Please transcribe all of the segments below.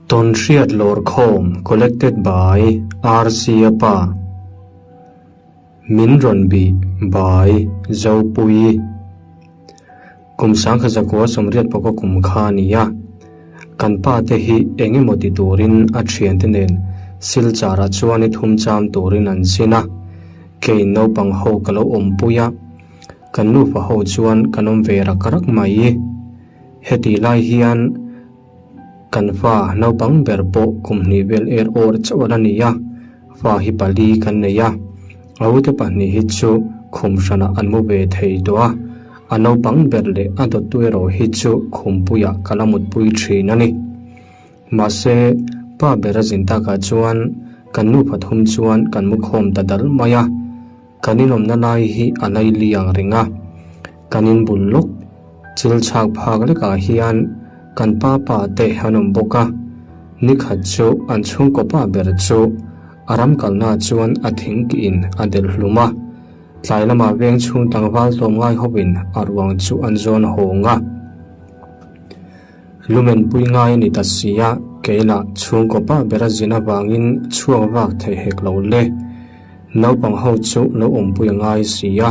Tawnhriat Lawrkhawm Collected by RC Apa Min rawn bih by Zopuii Kum sangkhat zakua sawmriat pawka kum kha a ni a, kan pa te hi eng emaw ti turin a thiante nen Silchar ah chuan i thum cham turin an zin a, kei naupang ho ka lo awmpui a, kan nufa ho chuan kan awm ve rak rak mai. Heti lai hian kan fa naupang ber pawh kum hnih vel er awr chauh a la ni a, fa hi pali kan nei a, a ute pahnih hi chu khum hranah an mu ve thei tawh a, a naupang ber leh a dawttu erawh hi chu khumpuiah ka la mutpui thin a ni. Mahse, pa ber a zin takah chuan kan nu pathum chuan kan mu khawm ta dal mai a, kan inawmna lai hi a laili ang reng a, kan inbul lawk. Chil chhak phak lekah hian kan pa pa te an awm bawk a, nikhat chu an chhungkaw pa ber chu a ram kalna chuan a thingkiin a delh hlum a, tlai lamah veng chhung tlangval tlawmngai hawin a ruang chu an zawn hawng a. Lumen pui ngai a ni ta si a, kei lah chhungkaw pa ber a zin avangin chhuak vak theih hek lo le. Naupang ho chu lo awmpui a ngai si a,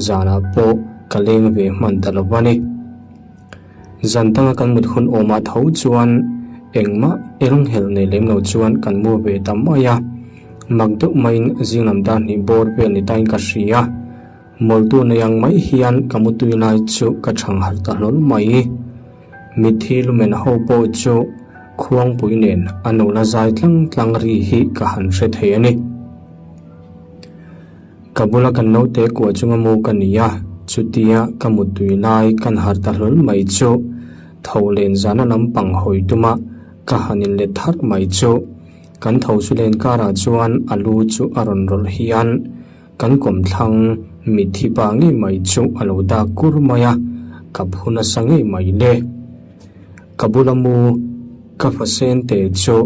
zanah pawh ka leng ve hman ta lo va ni. Zan danga kan mut hun awmah tho chuan engmah elnghelh nei lem lo chuan kan mu ve ta mai a, mak deuh maiin zinglam dar hnih bawr vel ni tain ka hria. Mawltu nei ang mai hian ka mutui lai chu ka chhang harh ta hlawl mai. Mitthi lumen ho pawh chu khuangpui nen a no la zai tlang tlang ri hi ka han hre thei a ni. Ka bula kan naute kuah chunga mu ka ni a, chutia ka muttui lai kan harh ta hlawl mai chu tho len zana lampang hawi tuma ka han inlet tharh mai chu kan tho su len karah chuan a lu chu a rawn rawlh hian Kan kawmthlang mitthi pa ngei mai chu a lo dak kur mai a, ka phu nasa ngei mai le. Ka bula mu ka fa sen te chu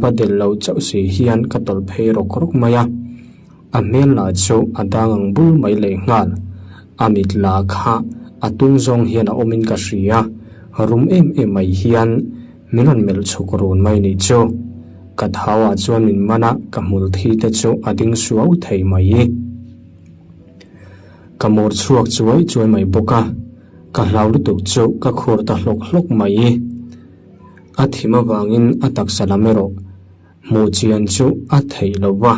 va del lo chauh si hian ka tawlh phei rawk rawk mai a, a hmel lah chu a dang ang bul mai lehnghal. A mit lah kha a tung zawng hian a awmin ka hria, rum em em mai hian Min rawn melh chhuk run mai nih chu. Ka thau ah chuan min man a, ka hmul thi te chu a ding suau thei mai. Ka mur chhuak chuai chuai mai bawk a, ka hlau lutuk chu ka khur ta hlawk hlawk mai. A thim avangin a taksa lam erawh hmuh chian chu a theih lo va,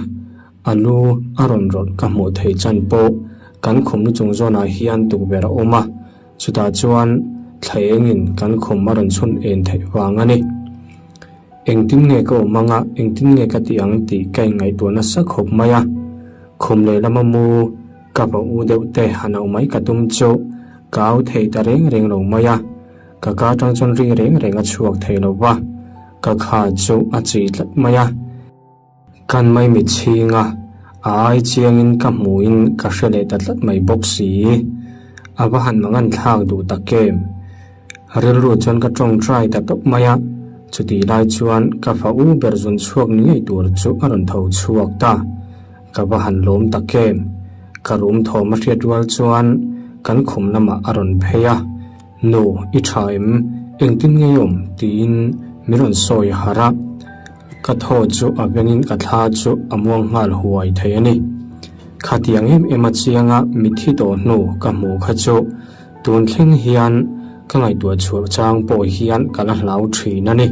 a lu a rawn rawlh ka hmuh theih chan pawh kan khum lu chung zawnah hian tukverh a awm a, Chutah chuan thla engin kan khum a rawn chhun en theih vang a ni. Engtin nge ka awm anga, engtin nge ka tih ang tih ka inngaihtuah nasa khawp mai a. Khum lehlama mu ka va u deuh te han auh mai ka tum chu ka au thei ta reng reng lo mai a. Ka ka atang chuan ri reng reng a chhuak thei lo va, ka kha chu a chi tlat mai a. Kan maimit chhinga a ai chiangin ka hmuhin ka hre leh ta tlat mai bawk si. A va han mangan thlak duh tak em? Rilru chuan ka tawngtai ta tawp mai a, chutih lai chuan ka fa u ber zun chhuak ni ngei tur chu a rawn tho chhuak ta. Ka va han lawm tak em? Ka rum thawm a hriat rual chuan kan khum lamah a rawn phei a, Nu, i tha em? Engtin ngei awm? tiin min rawn sawi harh a. Ka thaw chu a vengin ka thla chu a muang nghal huai thei a ni. Khatiang em em a chianga mitthi tawh hnu ka hmuh kha chu tun thleng hian ka ngaihtuah chhuah chang pawh hian ka la hlau thin a ni.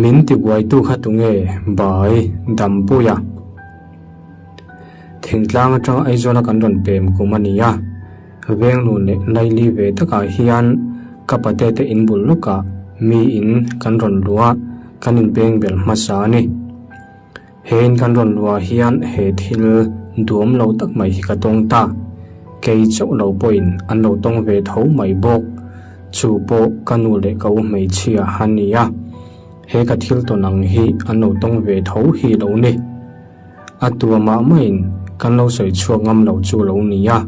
Min tibuaitu kha tunge Bai Dampuia? Thingtlang atanga Aizawla kan rawn pem kum a ni a, Venglun leh Laili ve takah hian ka pate te in bul lawkah mi in kan rawn luah a, kan inpeng bel hmasa a ni. He in kan rawn luah hian he thil duam lo tak mai hi ka tawng ta. Kei chauh lo pawhin an lo tawng ve tho mai bawk. Chu pawh ka nu leh ka u hmeichhia a ni a, he ka thil tawn ang hi an lo tawng ve tho hi lo ni. A tua mah maiin kan lo sawi chhuak ngam lo chu lo ni a,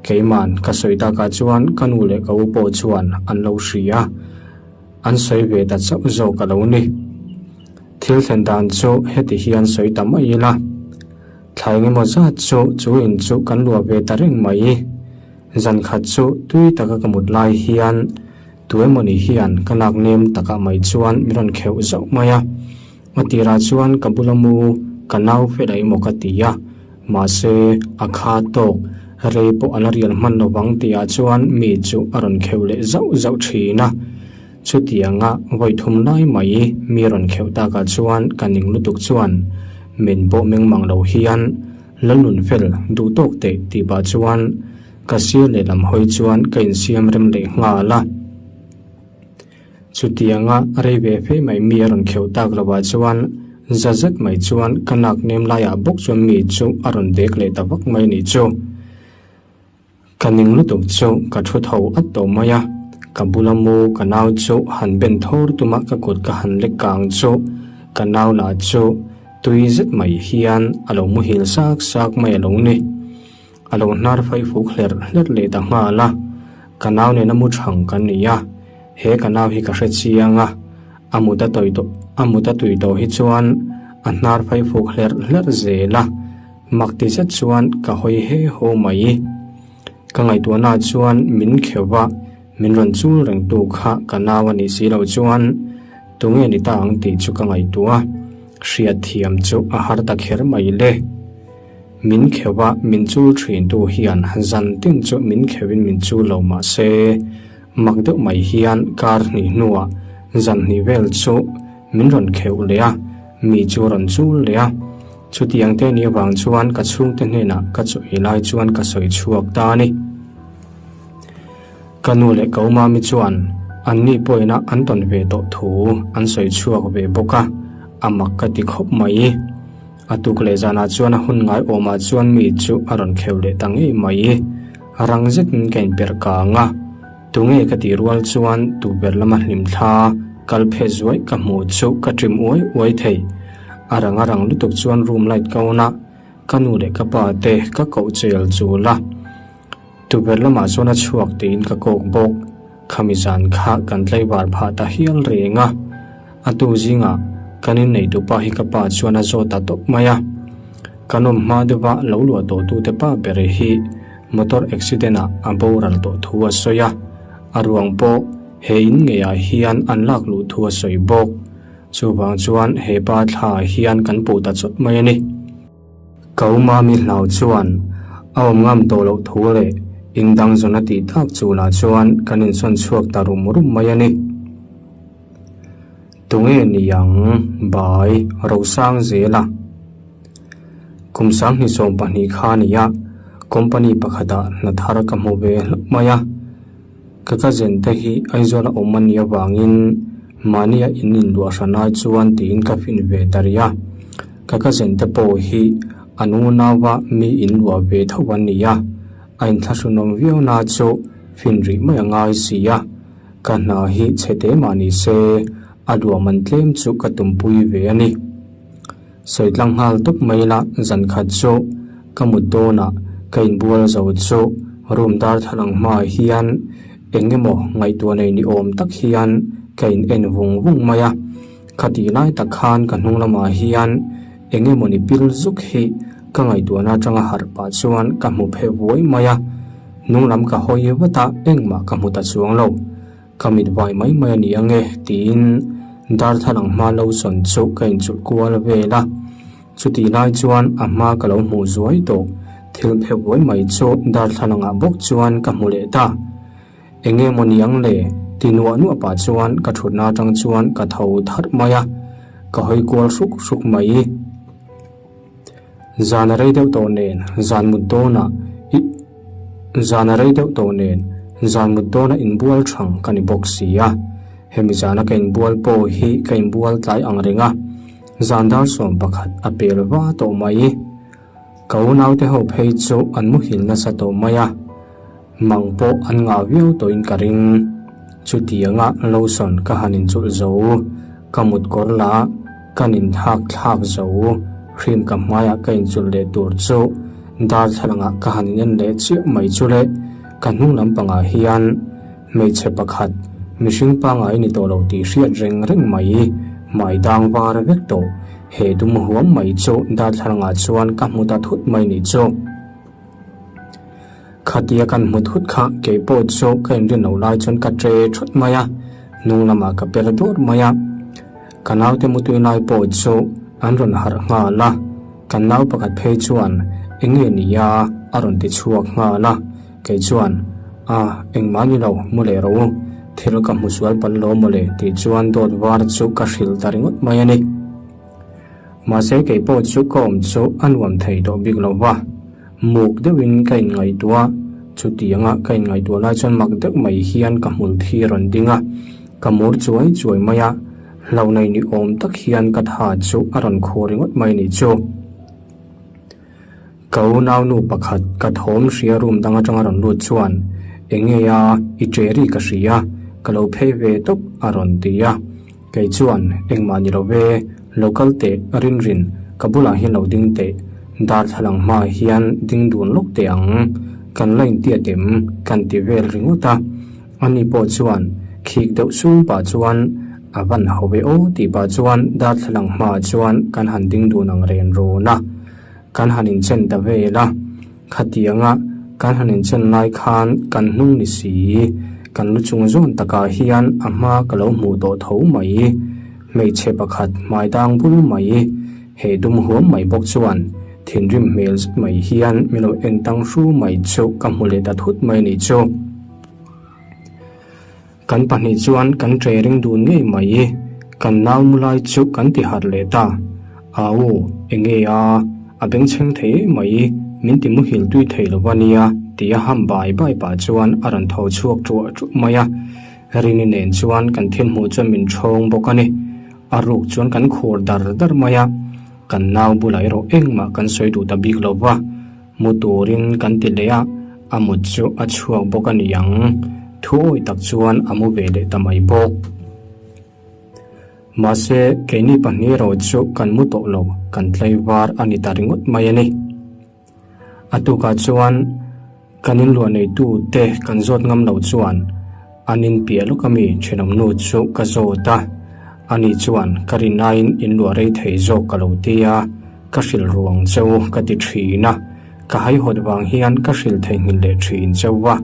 keiman ka sawi takah chuan ka nu leh ka u pawh chuan an lo hria a, an sawi ve ta chauh zawk a lo ni. Thil thlen dan chu heti hian sawi ta mai ila, thla eng emaw zat chu chu in chu kan luah ve ta reng mai. Zan khat chu tui taka ka mut lai hian. Tu emawni hian ka lak nem takah mai chuan min rawn kheuh zauh mai a. A tirah chuan ka bula mu ka nau fel a emaw ka ti a, mahse a kha tawk rei pawh a la rial hman lovang tihah chuan mi chu a rawn kheuh leh zauh zauh thin a. Chutianga vawi thum lai mai mi rawn kheuh takah chuan ka ning lutuk chuan min pawh meng mang lo hian Lalnun fel duh tawk teh tih pah chuan ka sir lehlam hawi chuan ka insiam rem leh nghal a. Chutianga rei ve fe mai mi a rawn kheuh tak lovah chuan za zet mai chuan ka nak nem laiah bawk chuan mi chu a rawn dek leh ta vak mai nih chu. Ka ning lutuk chu ka thu tho at tawh mai a, ka bula mu ka nau chu han ben thawr tuma ka kut ka han lek kang chu ka nau lah chu tui zet mai hian a lo muhil sak sak mai a lo ni. A lo hnar faih fuk hlerh hlerh leh ta nghal a, ka nau nena mu thang kan ni a, he ka nau hi ka hre chiang a, a mut a tawi tawh a mut a tui tawh hi chuan a hnar faih fuk hlerh hlerh zel a, mak ti zet chuan ka hawi he haw mai. Ka ngaihtuahna chuan min kheuh va, min rawn chul reng tu kha ka nau a nih si loh chuan tunge ni ta ang tih chu ka ngaihtuah a, hriatthiam chu a har ta kher mai le. Min kheuh a, min chul thin tu hian zan tin chu min kheuhin min chul lo mah se, mak deuh mai hian kar hnih hnuah zan hnih vel chu min rawn kheuh leh a, mi chu rawn chul leh a. Chutiang te nih avang chuan ka chhungte hnenah ka chaw ei lai chuan ka sawi chhuak ta a ni. Ka nu leh ka umami chuan anni pawhina an tawn ve tawh thu an sawi chhuak ve bawk a, a mak ka ti khawp mai. A tuk leh zanah chuan a hun ngai awmah chuan mi chu a rawn kheuh leh ta ngei mai. Rang zetin ka inperh kang a, tunge ka tih rual chuan tukverh lama hlim thla kal phe zuai ka hmuh chu ka ṭim uai uai thei. A rang a rang lutuk chuan room light ka on a, ka nu leh ka pa te ka koh chel chul a. Tukverh lamah chuan a chhuak tiin ka kawk bawk. Khami zan kha kan tlaivar phah ta hial reng a. A tu zingah kan innei tupa hi ka pa chuan a zawt ta tawp mai a. Kan awm hma deuha lo luah tawhtute pa ber hi motor accident ah a boral tawh thu a sawi a. A ruang pawh he in ngeiah hian an lak luh thu a sawi bawk. Chuvang chuan he pa thla hian kan puh ta chawt mai a ni. Ka u Mami hlau chuan a awm ngam tawh loh thu leh in dang zawn a tih tak chu lah chuan kan insawn chhuak ta rum rum mai a ni. Tunge ni ang bai Rosang zela kum 2020 kha a ni a, company pakhatah hna thar ka hmu ve hlauh mai a. Ka cousin te hi Aizawl a awm a nih avangin mahnia in inluah hran ai chuan tiin ka fin ve ta rih a. Ka cousin te pawh hi an unauva mi inluah ve tho an ni a, a inthlahrunawm viau na chu fin rih mai a ngai si a. Ka hna hi chhe te mah ni se a luah man tlem chu ka tumpui ve a ni. Sawi tlang nghal tawp mai la, zan khat chu ka mut dawnah ka inbual zo chu room darthlalang hmaah hian eng emaw ngaihtuah nei ni awm tak hian ka in en vung vung mai a. Khatih lai tak khan ka hnung lamah hian eng emaw ni pil zuk hi ka ngaihtuahna atanga harh pah chuan ka hmu phe vuai mai a. Hnung lam ka hawi vat a, engmah ka hmu ta chuang lo. Ka mit vai mai mai a ni ang e tiin darthlalang hma lo sawn chu ka inchulh kual vel a. Chutih lai chuan a hma ka lo hmuh zuai tawh thil phe buai mai chu darthlalangah bawk chuan ka hmu leh ta. Eng nge maw ni ang le ti nuah nuah pah chuan ka thutna atang chuan ka tho tharh mai a, ka hawi kual hruk hruk mai. Zan a rei deuh tawh nen zan mut dawnah i Zan a rei deuh tawh nen zan mut dawnah inbual thang ka ni bawk si a. Hemi zana ka inbual pawh hi ka inbual tlai ang reng a, zan dar 11 a pel va tawh mai. Ka unaute ho phei chu an muhil nasa tawh mai a, mang pawh an ngah viau tawhin ka ring. Chutianga lotion ka han inchulh zo, ka mut kawr la kan inthak thlak zo, cream ka hmaiah ka inchulh leh tur chu darthlalangah ka han inen leh chiah mai chu le, ka hnung lampangah hian hmeichhe pakhat mihring pangngai ni tawh lo tih hriat reng reng mai, hmai dang var vek tawh, he dum huam mai chu darthlalangah chuan ka hmu ta thut mai ni chu. Khatia kan hmu thut kha kei pawh chu ka inrin loh lai chuan ka ṭe thut mai a, hnung lamah ka per dawr mai a. Ka naute mutui lai pawh chu an rawn harh nghal a, kan nau pakhat phei chuan eng nge nia a rawn ti chhuak nghal a, kei chuan a engmah ni lo mu leh rawh u, thil ka hmu sual palh lo mawle tih chuan dawt var chu ka hrilh ta ringawt mai a ni. Mahse kei pawh chu ka awm chu a nuam thei tawh bik lo va, muk deuhin ka inngaihtuah a, chutianga ka inngaihtuah lai chuan mak deuh mai hian ka hmul thi rawn ding a, ka mur chuai chuai mai a, hlo nei ni awm tak hian ka tha chu a rawn khur ringawt mai ni chu. Ka unaunu pakhat ka thawm hria room dang atanga rawn lut chuan eng nge a i che ri ka hria ka lo phei ve tawp a rawn ti a, kei chuan engmah ni lo ve lo kal teh rin rin ka bulah hian lo ding teh darthlalang hmaah hian ding dun lawk teh ang kan la intiat em kan ti vel ringawt a. Ani pawh chuan khik deuh sung pah chuan a van ho ve aw tih pah chuan darthlalang hmaah chuan kan han ding dun ang ren rawn a, kan han inchen ta vel a. Khatianga kan han inchen lai khan kan hnung ni si, kan lu chung zawn takah hian a hma ka lo hmuh tawh tho mai. Hmeichhe pakhat hmai dang bul mai, he dum huam mai bawk chuan thinrim hmel zet mai hian min lo en tang hru mai chu ka hmu leh ta thut mai a nih chu. Kan pahnih chuan kan ṭe ring dun ngei mai. Kan nau mu lai chu kan ti harh leh ta. Au, eng nge a? A bengchheng thei em mai, min ti muhil tui thei lo va nia, ti a ham bai bai pah chuan a rawn tho chhuak ṭuah ṭuah mai a. Rini nen chuan kan thil hmuh chuan min ṭhawng bawk a ni. A ruk chuan kan khur dar dar mai a. Kan nau bulah erawh engmah kan sawi duh ta bik lo va. Mu turin kan ti leh a, a mut chu a chhuak bawk a ni ang. Thu awi tak chuan a mu ve leh ta mai bawk. Mahse, keini pahnih erawh chu kan mu tawh lo, kan tlaivar a ni ta ringawt mai a ni. A tukah chuan kan inluah neitu te kan zawt ngam lo chuan an inpiah lawk ami thenawmnu chu ka zawt a, ani chuan ka rinaiin inluah rei thei zawk ka lo ti a. Ka hrilh ruang cheu ka ti thin a, ka haihawt vang hian ka hrilh theihnghilh leh thin cheu a.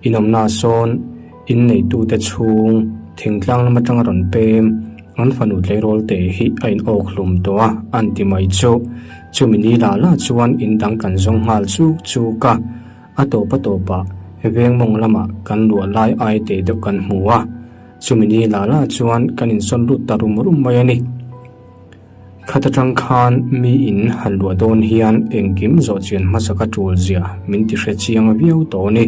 Inawmna sawn inneitute chhung thingtlang lam atanga rawn pem an fanu tleirawl te hi a in awk hlum tawh a an ti mai chu. Chumi ni lah lah chuan in dang kan zawng nghal chuk chuk a, a tawp a tawpah veng mawng lamah kan luah lai ai teh deuh kan hmu a, chumi ni lah lah chuan kan insawn lut ta rum rum mai a ni. Khat atang khan mi in han luah dawn hian engkim zawh chian hmasa ka tul zia min ti hre chiang viau tawh a ni.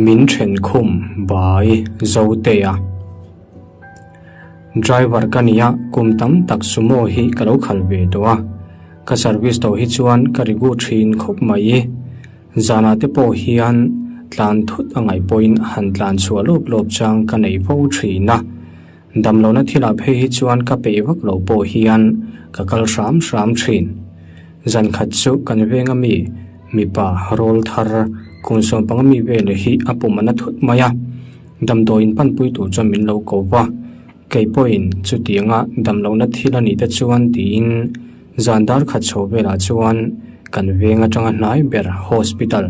Min then khum bai Zotea. Driver ka nia kum tam tak sumo hi ka lo khal ve tawh a, ka service tawh hi chuan ka rigu thin khawp mai. Zanah te pawh hian tlan thut a ngaih pawhin han tlan chhuah lawp lawp chang ka nei fo thin a. Damlohna thilah phei hi chuan ka peih vak loh pawh hian ka kal hram hram thin. Zan khat chu kan veng a mi, mipa rawl thar kum sawmpanga mi vel hi a pum a na thut mai a. Damdawiin panpui tur chuan min lo ko va, kei pawhin chutianga damlohna thil a nih te chuan tiin zan dar khat chho velah chuan kan veng atanga hnai ber hospital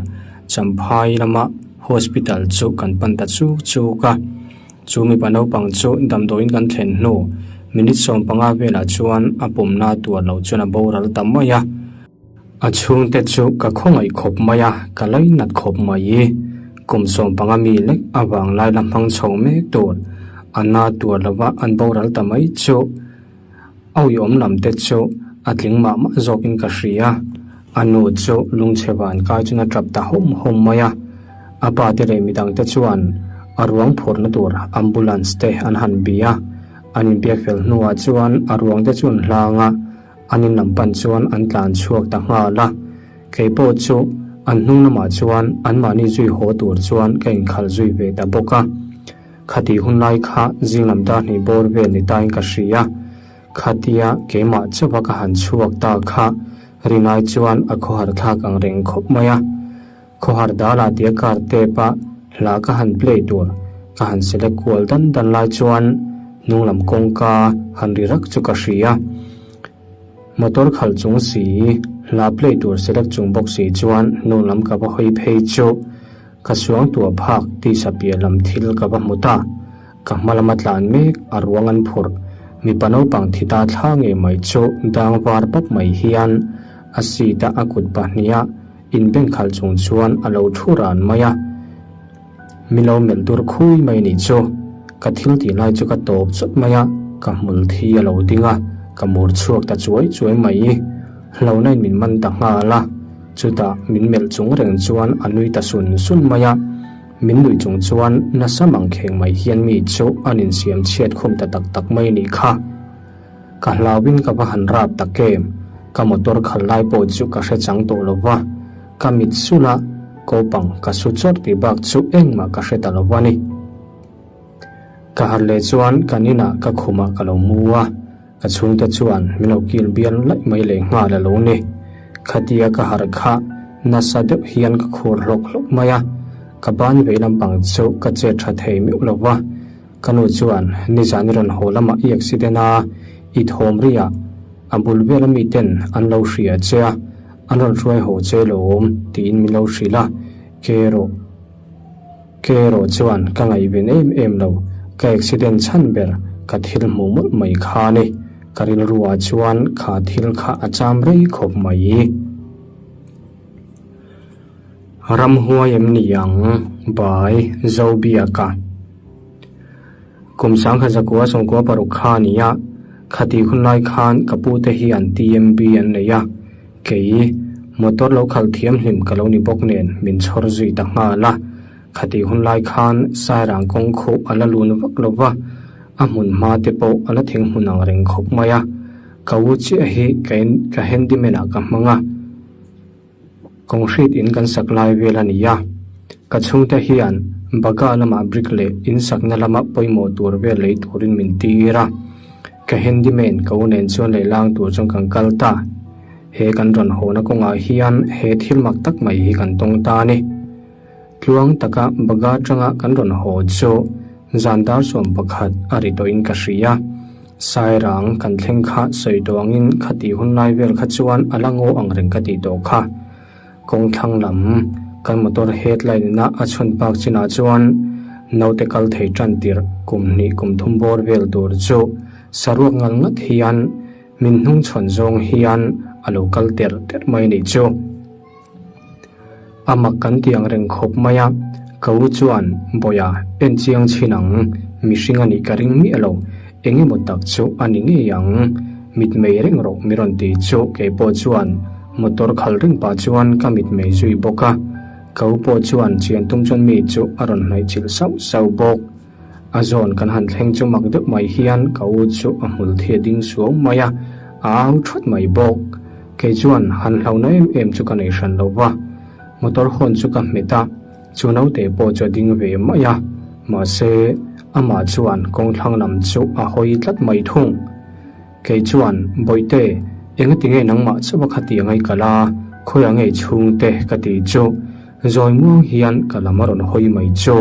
Champhai lama hospital chu kan pan ta chuk chuk a. Chu mipa naupang chu damdawiin kan thlen hnu minute 15 velah chuan a pumna tuar loh chuan a boral ta mai a. A chhungte chu ka khawngaih khawp mai a, ka lainat khawp mai. Kum 15 mi lek avang lai la hmang chho mek tur a na tuar lova an boral ta mai chu a uiawm lam te chu a tling mah mah zawkin ka hria. A nu chu lungchhe van kai chuan a tap ta hawm hawm mai a. A pa te leh midang te chuan a ruang phurna tur ambulance te an han bi a. An inbiak fel hnuah chuan a ruang te chu an hlang a, an in lam pan chuan an tlan chhuak ta nghal a. Kei pawh chu an hnung lamah chuan anmahni zui haw tur chuan ka inkhalh zui ve ta bawk a. Khatih hun lai kha zing lam dar hnih bawr vel ni tain ka hria. Khatia keimah chauha ka han chhuak ta kha rinai chuan a khawhar thlak ang reng khawp mai a. Khawhar dalah tia car tape a hla ka han play tur ka han select kual dan dan lai chuan hnung lam kawngka han ri rak chu ka hria. Motor khalh chung si. Hla play tur select chung bawk si chuan hnung lam ka va hawi phei chu ka suangtuah phak tisa piah lam thil ka va hmu ta. Ka hma lama tlan mek a ruang an phurh. Mipa naupang thi ta thla ngei mai chu dang var pap mai hian a seat a a kut pahniha inbengkhalh chung chuan a lo thu ran mai a. Mi lo melh dur khui mai nih chu. Ka thil tih lai chu ka tawp chawt mai a, ka hmul thi a lo ding a, ka mur chhuak ta chuai chuai mai. Hlauhna in min man ta nghal a, chutah min melh chung reng chuan a nui ta sun sun mai a. Min nuih chung chuan nasa mangkheng mai hian mi chu an insiam chhiat khum ta tak tak mai nih kha. Ka hlauhin ka va han rap tak em, ka motor khal lai pawh chu ka hre chang tawh lo va, ka mit sulh a, kopang ka su chawrh tih bak chu engmah ka hre ta lo a ni. Ka harh leh chuan kan inah ka khumah ka lo mu a, ka chhungte chuan min lo kil bial laih mai leh nghal a lo ni. Khatia ka harh kha nasa deuh hian ka khur hlawk hlawk mai a, ka ban vei lampang chu ka chet tha thei meuh lo va. Ka nu chuan, Nizan i rawn haw lamah i accident a, i thawm riah a bul vel ami ten an lo hria che a, an rawn hruai haw che lo awm tiin min lo hrilh a, ke erawh ke erawh chuan ka ngaihven em em lo, ka accident chhan ber ka thil hmuh mawlh mai kha a ni, ka rilruah chuan kha thil kha a cham rei khawp mai. Ramhuai em ni ang? Bai Zobiaka. Kum sangkhat zakua sawmkua paruk kha a ni a, khatih hun lai khan ka pute hian TMB an nei a, kei motor lo khalh thiam hlim ka lo ni bawk nen min chhawr zui ta nghal a, khatih hun lai khan Sairang kawng khuh a la lun vak lo va, a hmun hma te pawh a la thing hmun ang reng khawp mai a, ka u chiah hi ka handyman ah ka hmang a. Concrete in kan sak lai vel a ni a, ka chhungte hian Baga lamah brick leh in sakna lama pawimawh tur vel lei turin min tir a, ka handyman ka u nen chuan lehlang tur chuan kan kal ta. He kan rawn hawhna kawngah hian he thil mak tak mai hi kan tawng ta a ni. Tluang taka Baga atanga kan rawn haw chu zan dar 11 a ri tawhin ka hria. Sairang kan thleng kha sawi tawh angin khatih hun lai vel kha chuan a la ngaw ang reng ka tih tawh kha. Kawng thlang lam kan motor headlight ina a chhun pak chinah chuan naute kal thei tan tirh kum hnih kum thum bawr vel tur chu saruak ngal ngat hian min hnung chhawn zawng hian a lo kal terh terh mai nih chu. A mak kan ti ang reng khawp mai a, ka u chuan Bawia en chiang chhin ang, mihring a nih ka ring miah lo, eng emaw tak chu a ni ngei ang, mitmei reng rawh mi rawn ti chu kei pawh chuan motor khal reng pah chuan ka mitmei zui bawk a, ka u pawh chuan chian tum chuan mi chu a rawn hnaih chilh sauh sauh bawk. A zawn kan han thleng chu mak deuh mai hian ka u chu a hmul thi a ding suau mai a, a au thawt mai bawk. Kei chuan han hlauhna em em chu ka nei hran lo va, motor hawn chu ka hmet a, chu naute pawh chu a ding ve mai a, mahse amah chuan kawngthlang lam chu a hawi tlat mai thung. Kei chuan, Bawihte, engati nge nangmah chauh a khati angai kal a, khawiah nge chhungte ka ti chu. Zawi muang hian ka lam a rawn hawi mai chu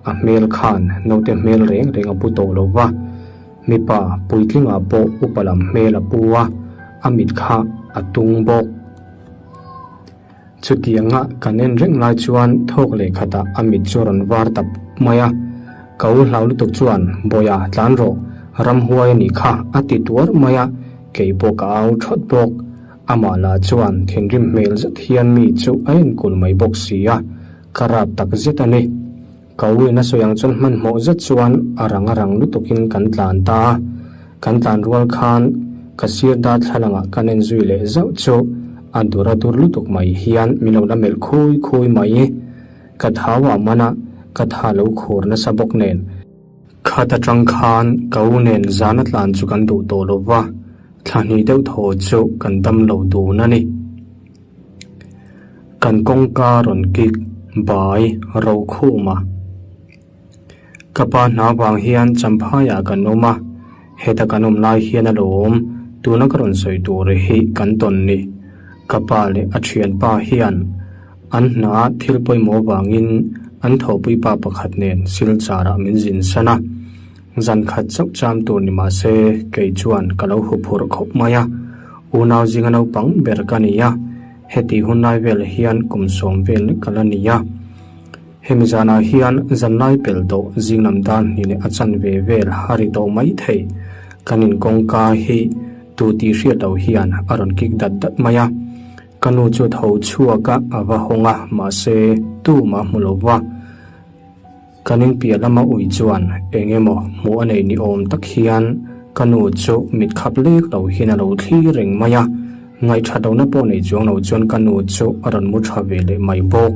a hmel khan naute hmel reng reng a pu tawh lo va, mipa puitlingah pawh upa lam hmel a pu a, a mit kha a tung bawk. Chutianga kan en reng lai chuan thawk leh khatah a mit chu a rawn var ta mai a, ka u hlau lutuk chuan Bawia tlan rawh, ramhuai a nih kha a ti tuar mai a, kei pawh ka au thawt bawk. Amah lah chuan thinrim hmel zet hian mi chu a enkul mai bawk si a, ka rap tak zet a ni. Ka uin a sawi ang chuan hmanhmawh zet chuan a rang a rang lutukin kan tlan ta a, kan tlan rual khan ka sir darthlalangah kan en zui leh zauh chu a dur a dur lutuk mai hian min lo la melh khui khui mai. Ka thau ah man a, ka tha lo khur nasa bawk nen. Khat atang khan ka u nen zan a tlan chu kan duh tawh lo va, thla hnih deuh thaw chu kan dam lo dun a ni. Kan kawngka rawn kik bai ro khum a. Ka pa hna vang hian Champhaiah kan awm a, heta kan awm lai hian a lo awm, tuna ka rawn sawi tur hi kan tawn ni. Ka pa leh a thianpa hian An hna thil pawimawh vangin an thawhpui pa pakhat nen Silchar ah min zin san a, zan khat chauh cham tur ni mah se kei chuan ka lo huphurh khawp mai a, unau zinga naupang ber ka ni a. Heti hun lai vel hian kum sawm vel lek ka la ni a. Hemi zanah hian zanlai pel tawh zing lam dan hnih leh a chanve vel a ri tawh mai thei. Kan in kawngka hi tu tih hriat loh hian a rawn kik dat dat mai a. Ka nu chu tho chhuak a, a va hawng a, mahse tumah hmu lo va. Kan in piah lama ui chuan eng emaw hmuh a nei ni awm tak hian ka nu chu mit khap lek lo hian a lo thlir reng mai a, ngaihthat lohna pawh nei chuang lo chuan ka nu chu a rawn mu tha ve leh mai bawk.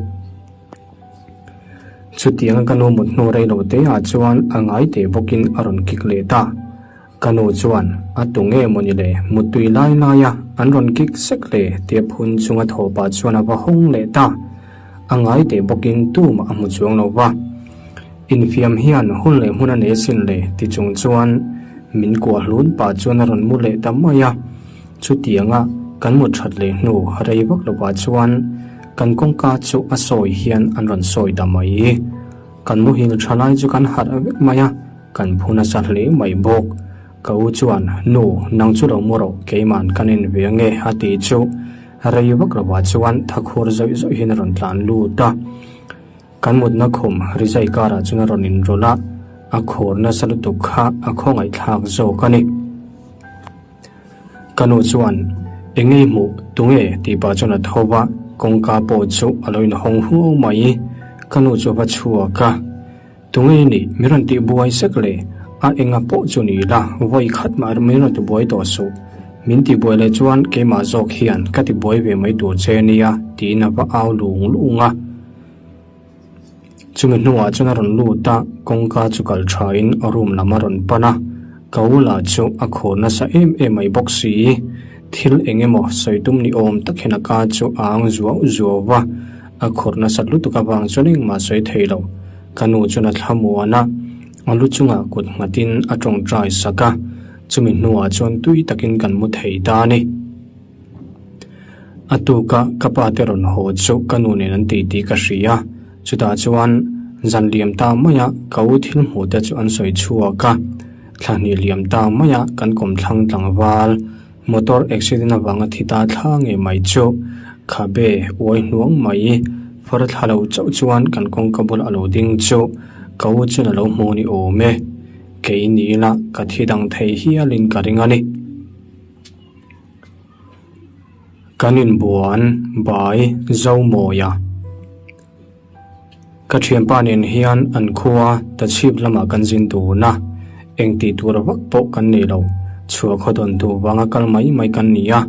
Chutianga ka nu mut hnu rei lo te ah chuan a ngai teh bawkin a rawn kik leh ta. Ka nu chuan a tu nge maw ni le muttui lai lai a an rawn kik sek le tia phun chunga thaw pah chuan a va hawng leh ta. A ngai teh bawkin tumah a hmu chuang lo va. Infiam hian hun leh hmun a nei asin le ti chung chuan min kuah hlun pah chuan a rawn mu leh ta mai a. Chutianga kan mut that leh hnu rei vak lovah chuan kan kawngka chu a sawi hian an rawn sawi ta mai. Kan muhil tha lai chu kan harh vek mai a, kan phu nasa hle mai bawk. Ka u chuan, Nu, nang chu lo mu rawh, keiman kan en ve ange a ti chu rei vak lovah chuan thakhur zawih zawih hian a rawn tlan lut a. Kan mutna khum rizai karah chuan a rawn inrawlh a, a khur nasa lutuk kha a khawngaihthlak zawk a ni. Ka nu chuan, Eng ei hmuh, tunge? tih pah chuan a tho va, kawngka pawh chu a lo inhawng huau mai. Ka nu chu a va chhuak a, Tunge i nih? Min rawn tih buai sek le, a enga pawh chu ni la, vawi khat mah min rawn ti buai tawh suh. Min ti buai leh chuan keimah zawk hian ka ti buai ve mai tur che nia, tiin a va au lung lung a. Chumi hnuah chuan a rawn lut a, kawngka chu kal thain room lam a rawn pan a, ka u lah chu a khur nasa em em mai bawk si. Thil eng emaw sawi tum ni awm tak hian a ka chu a ang zuau zuau va, a khur nasat lutuk avang chuan engmah sawi thei lo. Ka nu chuan a thlamuan a, a lu chungah kut nghatin a tawngtai sak a, chumi hnuah chuan tui takin kan mu thei ta a ni. A tuka ka pa te rawn haw chu ka nu nen an tih tih ka hria. Chutah chuan zan liam ta maia ka u thil hmuh te chu an sawi chhuak a. Thla hnih liam ta maia kan kawmthlang tlangval motor accident avanga thi ta thla ngei mai chu khabe uai hnuang mai far thla lo chauh chuan kan kawngka bula a lo ding chu ka u chuan a lo hmu ni awm e. Kei ni ila ka thi dang thei hialin ka ring a ni. Kan inbuan bai Zomawia. Ka thianpa nen hian an khua Tachhip lamah kan zin dun a, eng tih tur vak pawh kan nei lo, chhuah khaw dawn duh vanga kal mai mai kan ni a.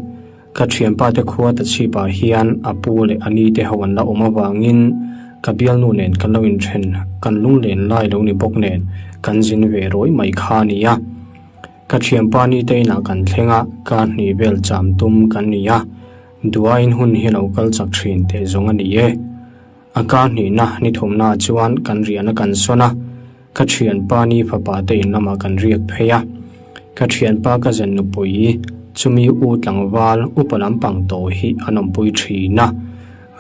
Ka thianpa te khua Tachhipah hian a pu leh a ni te ho an la awm avangin ka bialnu nen kan lo inthen, kan lunglen lai lo ni bawk nen kan zin ve rawi mai kha a ni a. Ka thianpa ni te inah kan thleng a, kar hnih vel cham tum kan ni a, duaiin hun hi lo kal chak thin teh zawng a ni e. A kar hnihna ni thumna chuan kan riahna kan sawn a, ka thianpa ni fapa te in lamah kan riak phei a. Ka thianpa ka zen nupui chumi u tlangval upa lampang tawh hi an awmpui thin a,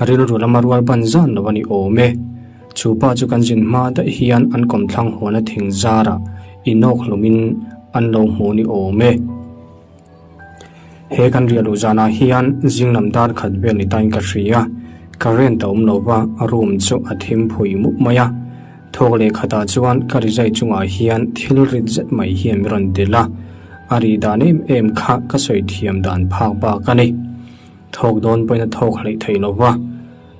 rilru lama rual ban zan lo a ni awm e. Chu pa chu kan zin hma daih hian an kawmthlang huana thing zarah inawk hlumin an lo hmu ni awm e. He kan riah luh zanah hian zing lam dar khat vel ni tain ka hria. Current a awm lo va, room chu a thim phui mup mai a. Thawk leh khatah chuan ka rizai chungah hian thil rit zet mai hian min rawn delh a, a rih dan em em kha ka sawi thiam dan phak bak a ni. Thawk dawn pawhin a thawk hleih thei lo va,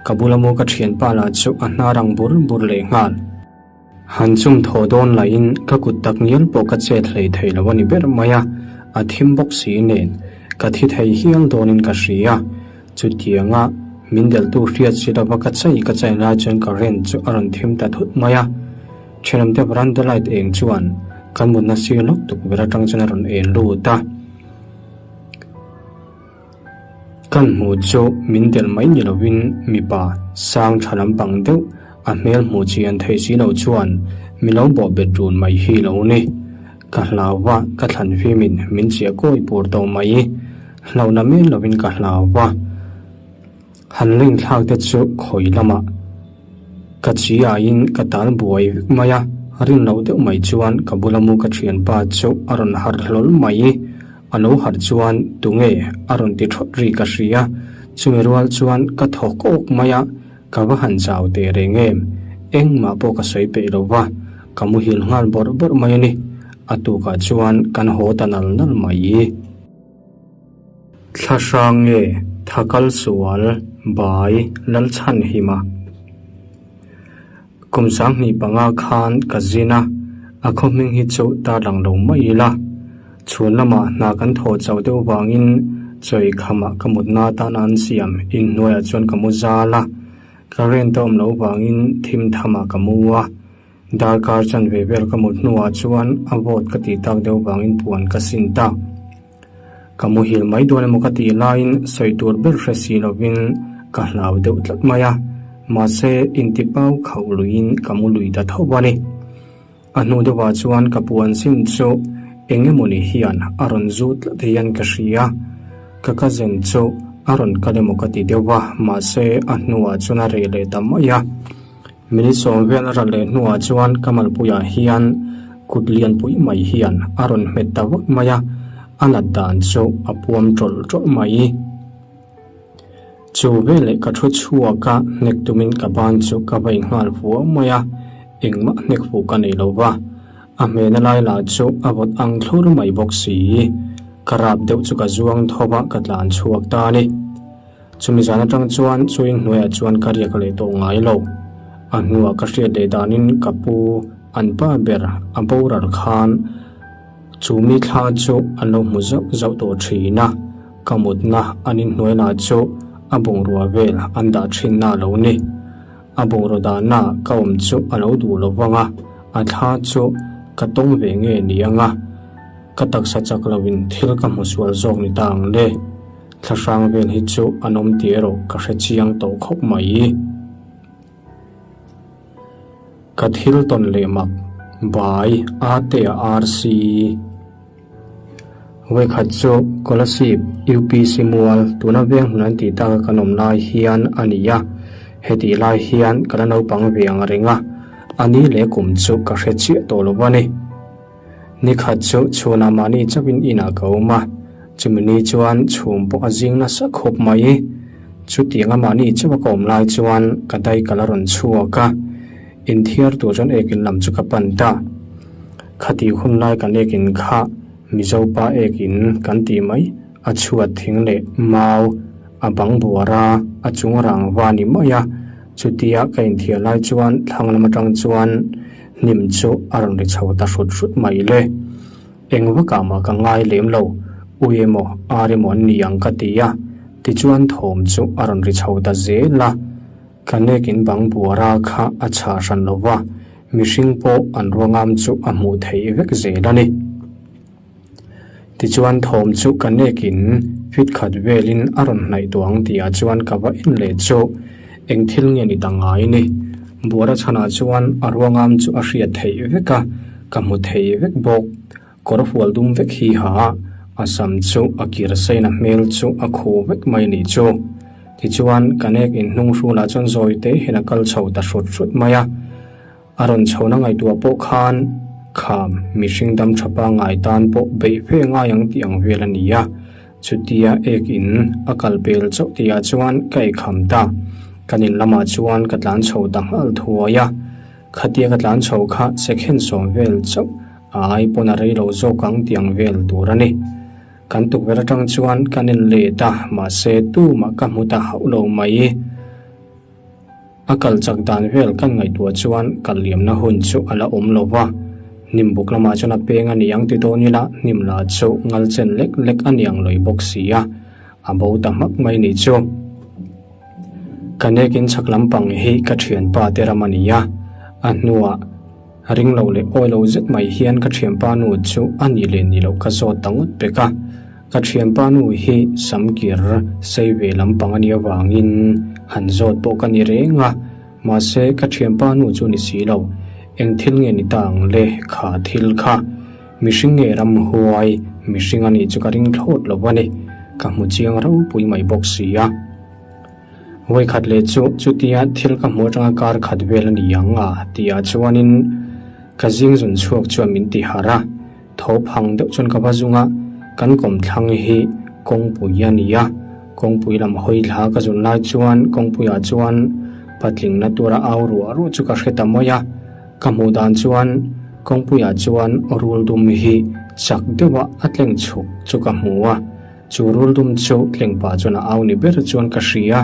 ka bula mu ka thianpa lah chu a hnar ang bur bur leh nghal. Han chum thaw dawn lahin ka kut tak ngial pawh ka chet hlei thei lo a ni ber mai a, a thim bawk si nen ka thi thei hial dawnin ka hria. Chutianga min delhtu hriat si lova ka chai ka chai lai chuan current chu a rawn thim ta thut mai a, thenawmte veranda light eng chuan kan mutna sir lawk tukverh atang chuan a rawn en lut a. Kan hmuh chu min delh mai ni lovin mipa sang tha lampang deuh a hmel hmuh chian theih si lo chuan mi lo bawh bet run mai hi lo ni. Ka hlau va, ka thlan fimin min chiah kawi pur tawh mai. Hlauhna men lovin ka hlau va. Han leng thlak te chu khawi lamah ka chi aiin ka tal buai vek mai a, rin loh deuh mai chuan ka bula mu ka thianpa chu a rawn harh hlawl mai. A lo harh chuan tunge a rawn ti thawt ri ka hria. Chumi rual chuan ka thaw kawk mai a, ka va han chau teh reng em? Engmah pawh ka sawi peih lo va, ka muhil nghal bawrh bawrh mai a ni. A tukah chuan kan haw ta nal nal mai. Thla hrang nge tha kal sual bai Lalchhanhima? Kum 25 khan ka zin a, a khaw hming hi chu tarlang lo mai ila. Chhun lamah hna kan thawh chauh deuh vangin chawi khamah ka mutna atana an siam inhnuaiah chuan ka mu zal a, current a awm loh vangin thim thamah ka mu a. Darkar chanve vel ka mut hnuah chuan a vawt ka tih tak deuh vangin puan ka sin ta. Ka muhil mai dawn emaw ka tih laiin sawi tur ber hre si lovin ka hlau deuh tlat mai a, mahse intipau khauh luiin ka mu lui ta tho a ni. A hnu deuhah chuan ka puan sin chu eng emawni hian a rawn zut tlat hian ka hria. Ka cousin chu a rawn kal emaw ka ti deuh a, mahse a hnuah chuan a reh leh ta mai a. Minute 10 vel a rat leh hnuah chuan ka malpuiah hian kut lianpui mai hian a rawn hmet ta vak mai a, a nat dan chu a puam tawlh tawlh mai. Chu veleh ka thu chhuak a, hnek tumin ka ban chu ka vai nghal vuau mai a, engmah hnek fuh ka nei lo va, a hmena lai lah chu a vawt ang thlur mai bawk si. Ka rap deuh chu ka zuang tho va, ka tlan chhuak ta a ni. Chumi zan atang chuan chu inhnuaiah chuan ka riak leh tawh ngai lo. A hnuah ka hriat leh danin ka pu an pa ber a boral khan chu mi thla chu an lo hmu zauh zauh tawh thin a, ka mutna an inhnuai lah chu a bungrua vel an dah thinna a lo ni. A bungraw dahna ka awm chu a lo duh lo vang a, a thla chu ka tawng ve nge ni ang a, ka taksa chak loin thil ka hmu sual zawk ni ta ang le. Thla hrang vel hi chu an awm tih erawh ka hre chiang tawh khawp mai. Ka thil tawn leh mak bai Atea RC. Vawikhat chu Kolasib UPC mual tuna veng hmun an tih taka kan awm lai hian a ni a, hetih lai hian ka la naupang ve ang reng a, a ni leh kum chu ka hre chiah tawh lo a ni. Nikhat chu chhunah mahni chauhin inah ka awm a, chumi ni chuan chhum pawh a zing nasa khawp mai. Chutianga mahni chauha ka awm lai chuan ka dai ka la rawn chhuak a, inthiar tur chuan ekin lam chu ka pan ta. Khatih hun lai kan ekin kha Mizopa ekin kan tih mai, a chhuat thing leh mau a bang buar a, a chung rangva ni mai a. Chutia ka inthiar lai chuan thlang lam atang chuan Hnim chu a rawn ri chho ta hrut hrut mai le. Eng vakah mah ka ngai lem lo, ui emaw ar emaw an ni ang ka ti a, tichuan thawm chu a rawn ri chho ta zel a. Ka nek in bang buara kha a chhah hran lo va, mihring pawh an ruangam chu a hmuh theih vek zel a ni. Tichuan thawm chu ka nek in fit khat velin a rawn hnaih tawh ang tih ah chuan ka va en leh chu eng thil nge ni ta ngai ni. Buara chhanah chuan a ruangam chu a hriat theih vek a, ka hmu thei vek bawk. Kawr hual dum vek hi ha a, a sam chu a kir sain a hmel chu a khuh vek mai nih chu. Tichuan ka nek in hnung hrulah chuan zawi te hian a kal chho ta hrut hrut mai a. A rawn chhona ngaihtuah pawh khan kham mihring dam tha pangngai tan pawh beih ve ngai ang tih ang vel a ni a, chutia ek in a kal pel chauh tihah chuan ka eikham ta. Kan in lamah chuan ka tlan chho ta nghal thuai a, khatia ka tlan chho kha second 10 vel chauh a ai pawn a rei lo zawk ang tih ang vel tur a ni. Kan tukverh atang chuan kan en let a, mahse tumah ka hmu ta hauh lo mai. A kal chak dan vel kan ngaihtuah chuan kal liamna hun chu a la awm lo va, hnim buk lamah chuan a peng a ni ang ti dawn ila hnim lah chu ngal chen lek lek a ni ang lawih bawk si a, a bo ta hmak mai ni chu. Ka nekin chhak lampang hi ka thianpa te ram a ni a, a hnuah ring lo leh awi lo zet mai hian ka thianpa nu chu a nih leh nih loh ka zawt ta ngawt pek a. Ka thianpa nu hi samkir sei ve lampang a nih avangin han zawt pawh ka ni reng a, mahse ka thianpa nu chu ni si lo. Eng thil nge ni ta ang le kha thil kha? Mihring nge ramhuai? Mihring a nih chu ka ring thlawt lo a ni. Ka hmu chiang ropui mai bawk si a. Vawikhat leh chu chutia thil ka hmuh atanga kar khat vel a ni ang a tihah chuanin ka zing zun chhuak chuan min ti harh a. Tho phang deuh chuan ka va zung a, kan kawmthlang hi kawngpui a ni a. Kawngpui lam hawi thla ka zun lai chuan kawngpuiah chuan patling na tura au ruah ruah chu ka hre ta mai a. Ka hmuh dan chuan kawngpuiah chuan rul dum hi chak deuha a tleng chhuk chu ka hmu a. Chu rul dum chu tleng pah chuan a au ni ber chuan ka hria.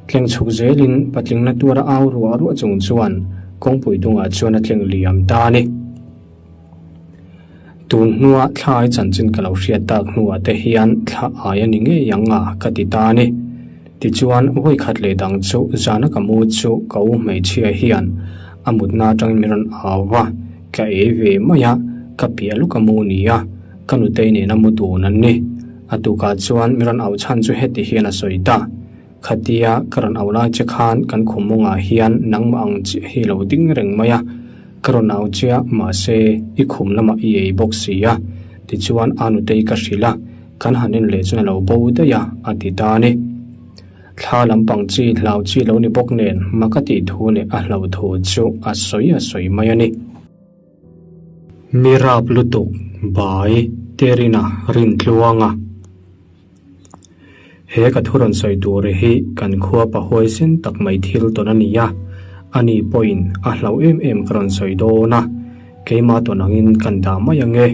Tleng chhuk zelin patling na tura au ruah ruah chung chuan kawngpui dungah chuan a tleng liam ta a ni. Tun hnua thla ai chanchin ka lo hriat tak hnuah te hian thla ai a ni ngei ang a ka ti ta a ni. Tichuan vawi khat leh dang chu zana ka mu chu ka u hmeichhia hian a mutna atangin min rawn au va, ka ei ve mai a, ka piah luk a mu nia, ka nutei nena mu dun an ni. A tukah chuan min rawn au chhan chu heti hian a sawi ta. Khatia ka rawn au lai che khan kan khum mawngah hian nangmah ang chiah hi lo ding reng mai a, ka rawn au che a, mahse i khum lamah i ei bawk si a, tichuan a nutei ka hrilh a, kan han en leh chuan a lo bo daih a, a ti ta a ni. Thla lampang chi hlau chi lo ni bawk nen mak a tih thu leh a hlo thu chu a sawi a sawi mai a ni. Mi rap lutuk bai Terina Rintluanga. He ka thu rawn sawi tur hi kan khua pahuaisen tak mai thil tawn a ni a, ani pawhin a hlauh em em ka rawn sawi dawn a, keimah tawn angin kan dah mai ang e.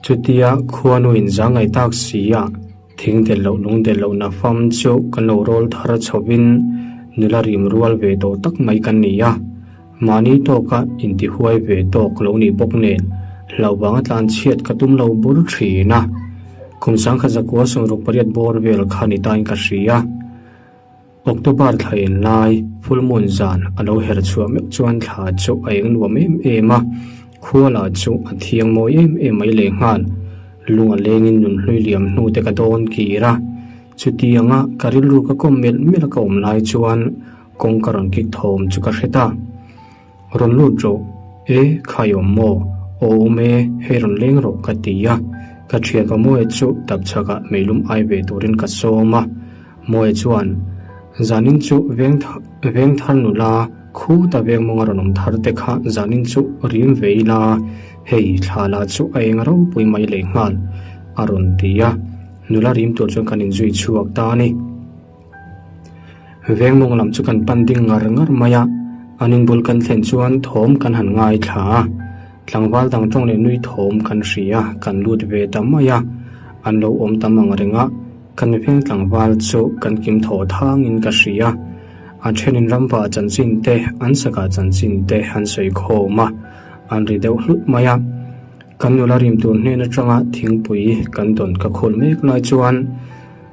Chutia khuanuin zangai tak si a, thing del loh lung del lohna fam chu kan lo rawl thar chhovin nula rim rual ve tawh tak mai kan ni a. Mahni tawka intihuai ve tawk lo nih bawk nen hlauh vanga tlan chhiat ka tum lo bur thin a. Kum sangkhat zakua sawmruk pariat bawr vel kha ni tain ka hria. October thla en lai full moon zan a lo her chhuah meuh chuan thla chu a eng nuam em em a, khua lah chu a thiang mawi em em mai lehnghal. Lung a lengin nunhlui liam hnu te ka dawn kir a. Chutianga ka rilru ka kawm melh melh a ka awm lai chuan Kawngka rawn kik thawm chu ka hre ta. Rawn lut rawh, e, khai awm maw? Aw awm e, hei rawn leng rawh ka ti a. Ka thianpa Mawia chu tapchhakah meilum ai ve turin ka sawm a. Mawia chuan, Zanin chu veng veng thar nula, khuta veng mawnga rawn awm thar te kha zanin chu rim ve ila, hei thla lah chu a eng ropui mai lehnghal, a rawn ti a. Nula rim tur chuan kan inzui chhuak ta a ni. Veng mawng lam chu kan pan ding ngar ngar mai a, an inbul kan thlen chuan thawm kan han ngaithla a, tlangval dang tawng leh nui thawm kan hria, kan lut ve ta mai a, an lo awm tam ang reng a, kan veng tlangval chu kan kim thaw thangin ka hria, a thenin ramva chanchin te, an saka chanchin te an sawi khawm a, an ri deuh hlut mai a. Kan nula rim tur hnen atanga thingpui kan dawn ka khul mek lai chuan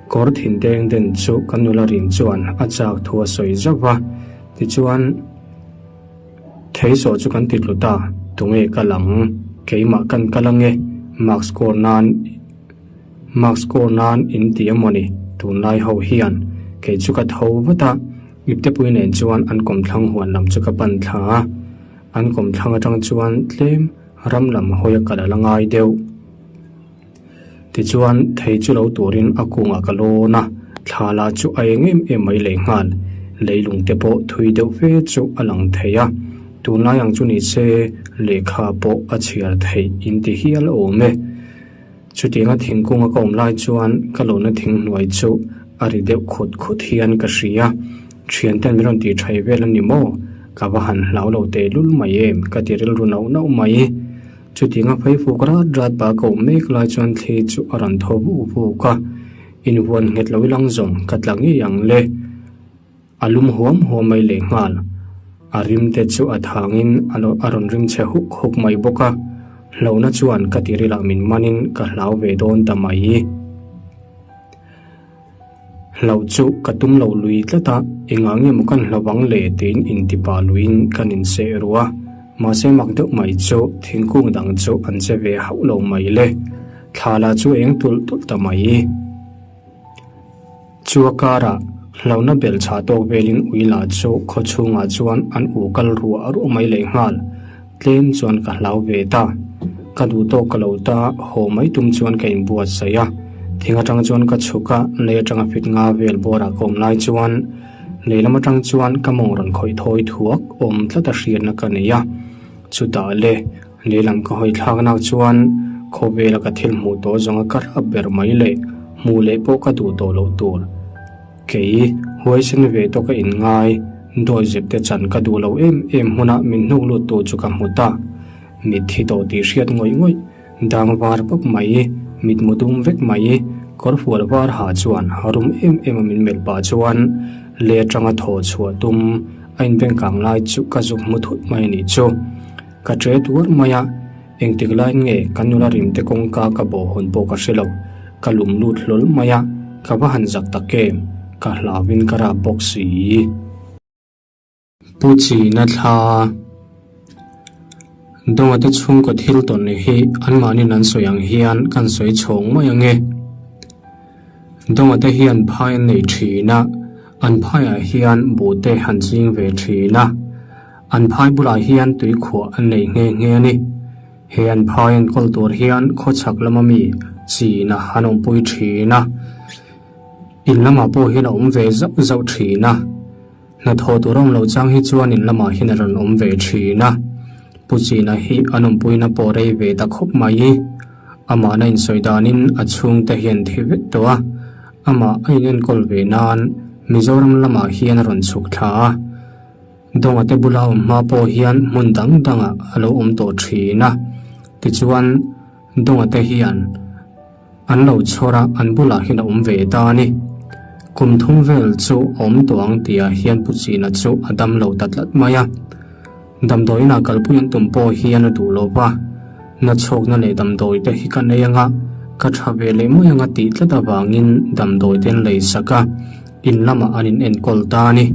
kawr thin deng den chu kan nula rim chuan a chak thu a sawi zauh va, tichuan thei sawh chu kan ti tlu ta, tunge ka lang, keimah kan kal ange, mark score nan mark score nan in ti emawni tunlai ho hian kei chu ka tho vat a, iptepui nen chuan an kawmthlang huan lam chu ka pan thla a, an kawmthlang atang chuan tlem. Ram lam hawi a kal a la ngai deuh. Tichuan, thei chu lo turin a kungah ka lawn a, thla lah chu a eng em em mai lehnghal. Leilung te pawh thui deuh fe chu a lang thei a, tunlai ang chu ni se lehkha pawh a chhiar theih in ti hial awm e. Chutianga thingkung a ka awm lai chuan ka lawna thing hnuai chu a ri deuh khut khut hian ka hria. Thianten min rawn tih thai vel a ni maw? Ka va han hlau lo teh lul mai em? Ka ti rilru nauh nauh mai. Chutianga pheifuk rat rat pah ka awm mek lai chuan thli chu a rawn thaw vuk vuk a, invuan nghet lo ilang zawng ka tla ngei ang le. A lum huam huam mai lehnghal. A rim te chu a thangin a lo a rawn rim chhe huk huk mai bawk a, hlauhna chuan ka tirilah min manin ka hlau ve dawn ta mai. Hlauh chu ka tum lo lui tlat a, engah nge maw kan hlauh ang le tiin intipa luiin kan inseh ru a, mahse mak deuh mai chu thingkung dang chu an che ve hauh lo mai le. Thla lah chu eng tulh tulh ta mai. Chu a karah hlauhna bel chhah tawk velin ui lah chu khaw chhungah chuan an u kal ruah ruah mai lehnghal. Tlem chuan ka hlau ve ta. Ka duh tawk ka lo ta, haw mai tum chuan ka inbuatsaih a. Thing atang chuan ka chhuk a, lei atanga fit nga vel bawrah ka awm lai chuan lei lam atang chuan ka mawng rawn khawih thawi thuak awm tlat a hriatna ka nei a. Chutah le, lei lam ka hawi thlaknak chuan. Khawvela ka thil hmuh tawh zawnga ka rap ber mai leh hmuh leh pawh ka duh tawh loh tur. Kei, huaisen ve tawka inngai, dawizep te chan ka duh lo em em hmuna min hnuk lut tu chu ka hmu ta. Mitthi tawh tih hriat ngawih ngawih, dang var pawp mai, mitmu dum vek mai, kawr fual var ha chuan rum em em a min melh pah chuan le atanga thaw chhuah tum a inbeng kang lai chu ka zuk hmu thut mai a nih chu. Ka ṭe tuar mai a, engtik laiin nge ka nula rimte kawngka ka bawh hawn pawh ka hre lo. Ka lum lut hlawl mai a, ka va han zak tak em, ka hlauin ka rap bawk si. Pu China thla Dawnga te chhungkaw thil tawn hi anmahniin an sawi ang hian kan sawi chhawng mai ang e. Dawnga te hian phai an nei thin a, an phaiah hian buh te an ching ve thin a. An phai bulah hian tuikhuah an nei nghe nghe a ni. He an phai enkawl tur hian khawchhak lama mi China an awmpui thin a. In lamah pawh hian a awm ve zauh zauh thin a. Hnathawh tur awm loh chang hi chuan in lamah hian a rawn awm ve thin a. Pu China hi an awmpuina pawh rei ve ta khawp mai. Amahna insawi danin a chhungte hian thi vek tawh a. Amah a inenkawl ve nan Mizoram lamah hian a rawn chhuk thla a. Dawnga te bula awm hma pawh hian hmun dang dangah a lo awm tawh thin a. Tichuan Dawnga te hian. An lo chhawr a, an bulah hian a awm ve ta a ni. Kum thum vel chu a awm tawh ang tihah hian Pu China chu a dam lo ta tlat mai a. Damdawiinah kalpui an tum pawh hian a duh lo va, nachhawkna leh damdawi te hi ka nei anga, ka tha ve leh mai anga tih tlat avangin damdawi te an lei sak a, in lamah an in enkawl ta a ni.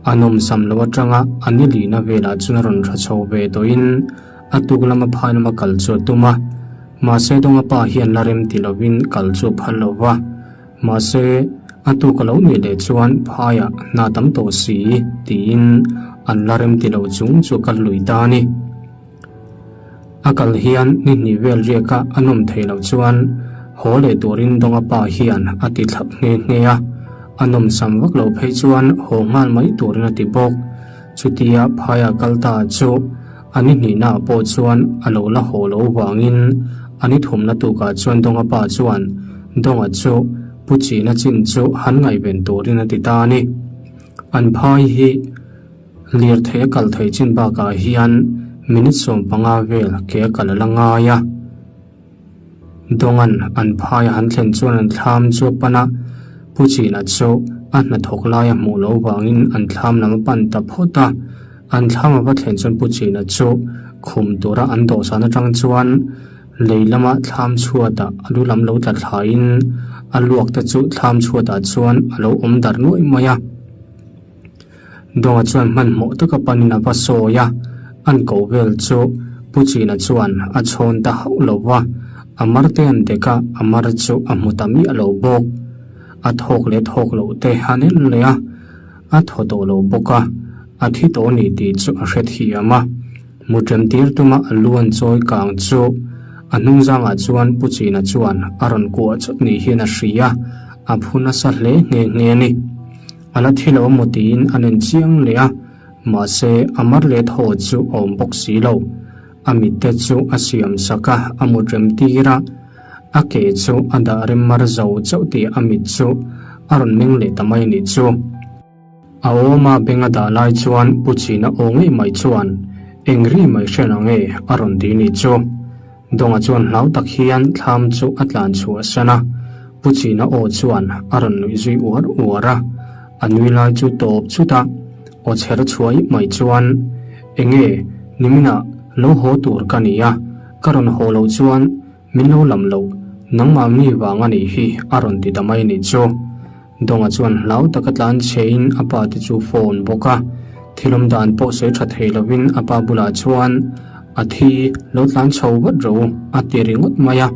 A nawmsam lo atanga a ni lihna velah chuan a rawn tha chho ve tawhin a tuk lama phai lama kal chu a tum a. Mahse Dawnga pa hian la rem ti lovin kal chu a phal lo va. Mahse a tuk a lo nih leh chuan phaiah hna tam tawh si tiin an la rem ti lo chung chu a kal lui ta a ni. A kal hian ni hnih vel riaka a nawm theih loh chuan haw leh turin Dawnga pa hian a ti thlap nghe nghe a. A nawm sam vak loh phei chuan haw nghal mai turin a ti bawk. Chutia phaia kal ta chu a ni hnihnaah pawh chuan a lo la haw loh vangin a ni thumna tukah chuan Dawnga pa chuan Dawnga chu Pu China chin chu han ngaihven turin a ti ta a ni. An phai hi lirthei a kal thei chin bakah hian minute 15 vel ke a kal a la ngai a. Dawnga'n an phai a han thlen chuan an thlam chu a pan a, Pu China chu a hnathawk lai a hmuh loh vangin an thlam lam a pan ta phawt a. An thlam a va thlen chuan Pu China chu khum tura an dawhsan atang chuan lei lama thlam chhuatah a lu lam lo tla thlaiin a luak te chu thlam chhuatah chuan a lo awm darh nuaih mai a. Dawnga chuan hmanhmawh taka panin a va sawi a, an ko vel chu Pu China chuan a chhawn ta hauh lo va, a mar te an dek a, a mar chu a hmu ta miah lo bawk. A thawk leh thawk loh te a nelh leh a, a thaw tawh lo bawk a, a thi tawh a ni tih chu a hrethiam a. Muṭem tir tuma a lu an chawi kang chu a hnungzangah chuan Pu China chuan a rawn kuah chawt ni hian a hria a, a phu nasa hle nghe nghe a ni. A la thi lo amaw tiin an en chiang leh a, mahse a mar leh thaw chu a awm bawk si lo. A mit te chu a siam sak a, a mut rem tir a, a ke chu a dah rem mar zo chauh tih a mit chu a rawn meng leh ta mai anih chu. A awma beng a dah lai chuan Pu China aw ngei mai chuan eng ri mai hriat ang e a rawn ti nih chu. Dawnga chuan hlau tak hian thlam chu a tlan chhuah san a, Pu China aw chuan a rawn nuih zui uar uar a, a nui lai chu tawp chut a, aw chher chhuai mai chuan, Enge, niminah lo haw tur ka ni a, ka rawn haw loh chuan min lo lam loh, nangmah mi vang a nih hi a rawn ti ta mai nih chu. Dawnga chuan hlau taka tlan chhein a pa te chu phone bawk a, thil awm dan pawh sawi tha thei lovin a pa bulah chuan a thi lo tlan chho vat ro a ti ringawt mai a.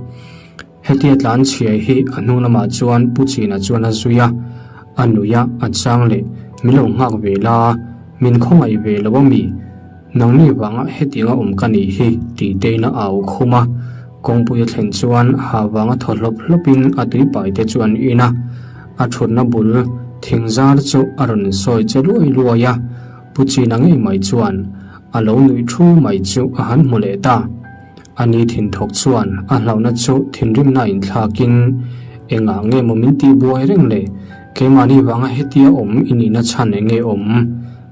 Hetia tlan chhia hi a hnung lamah chuan Pu China chuan a zui a, a nui a, a chang leh min lo nghak ve la, min khawngaih ve lo a mi? Nangni vanga hetianga awm ka nih hi tih tein a au khum a, kawngpui a thlen chuan ha vanga thaw hlawp hlawpin a tuipai te chu an in a, a thutna bul thing zar chu a rawn sawi che luai luai a, Pu China ngei mai chuan a lo nuih thu mai chu a han hmu leh ta. A ni thinthawk chuan a hlauhna chu thinrimna inthlakin, Engah nge maw min tihbuai reng le? Keimahni vanga hetia awm i nihna chhan eng nge awm?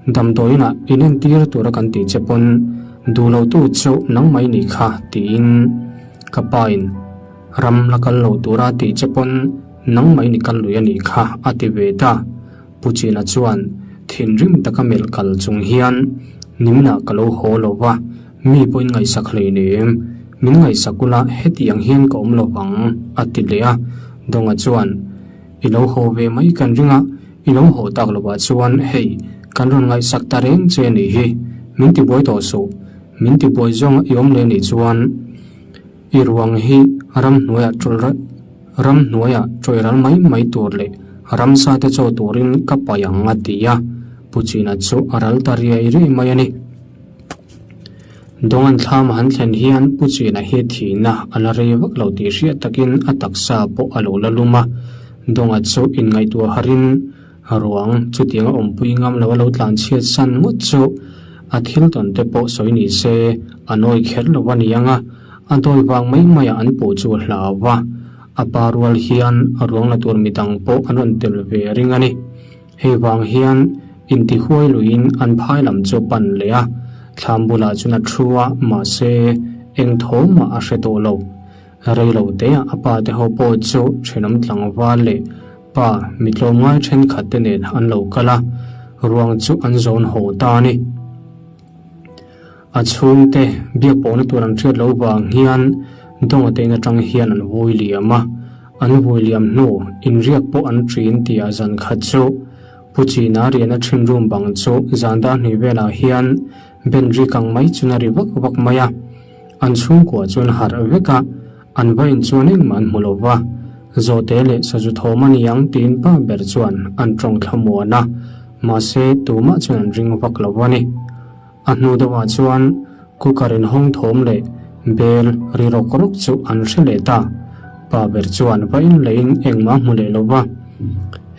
Damdawiinah inentir tura kan tih che pawn duh lotu chu nangmah i nih kha tiin ka pain ram la kal lo tura tih che pawn nangmah i ni kal lui a nih kha a ti ve ta. Pu China chuan thinrim taka melh kal chung hian niminah ka lo haw lo va, mi pawhin ngaihsak hleinem, min ngaihsak ula hetiang hian ka awm lo vang a ti leh a. Dawnga chuan I lo haw ve mai kan ring a, i lo haw tak lovah chuan hei kan rawn ngaihsak ta reng che a nih hi, min tibuai tawh suh, min tibuai zawng i awm leh nih chuan i ruang hi ramhnuaiah ṭul ramhnuaiah ṭawih ral mai mai tur leh ramsa te chaw turin ka paih ang a ti a, Pu China chu a ral ta riai riai mai a ni. Dawngan thlam a han thlen hian Pu China hi thihna a la rei vak lo tih hriat takin a taksa pawh a lo la lum a. Dawnga chu inngaihtuah harin ruang chutiang a awmpui ngam lo a lo tlan chhiat san ngawt chu a thil tawn te pawh sawi ni se a nawi kher lo a ni ang a, a dawi vang mai maiah an puh chu a hlau a. A pa rual hian ruang la tur midang pawh an rawn tel ve ring a ni. Hei vang hian intihuai luiin an phai lam chu pan leh a, thlam bulah chuan a thu a, mahse eng thaw mah a hre tawh lo. Rei lo teah a pa te ho pawh chu thenawm tlangval leh pa mi tlawmngai thenkhat te nen an lo kal a, ruang chu an zawn haw ta a ni. A chhungte biak pawhna tur an hriat loh vang hian Dawnga te in atang hian an vui liam a, an vui liam hnu inriak pawh an ṭin tia zan khat chu Pu China riahna ṭhin room bang chu zan dar hnih velah hian ben ri kang mai chuan a ri vak vak mai a, an chhungkua chuan harh vek a, an va in chuan engmah an hmu lo va, Zawhte leh sazu thawm a ni ang tiin pa ber chuan an ṭawng thlamuan a, mahse tumah chuan an ring vak lo a ni. A hnu deuhah chuan cooker inhawng thawm leh bel ri rawk rawk chu an hre leh ta. Pa ber chuan va in leiin engmah a hmu leh lo va.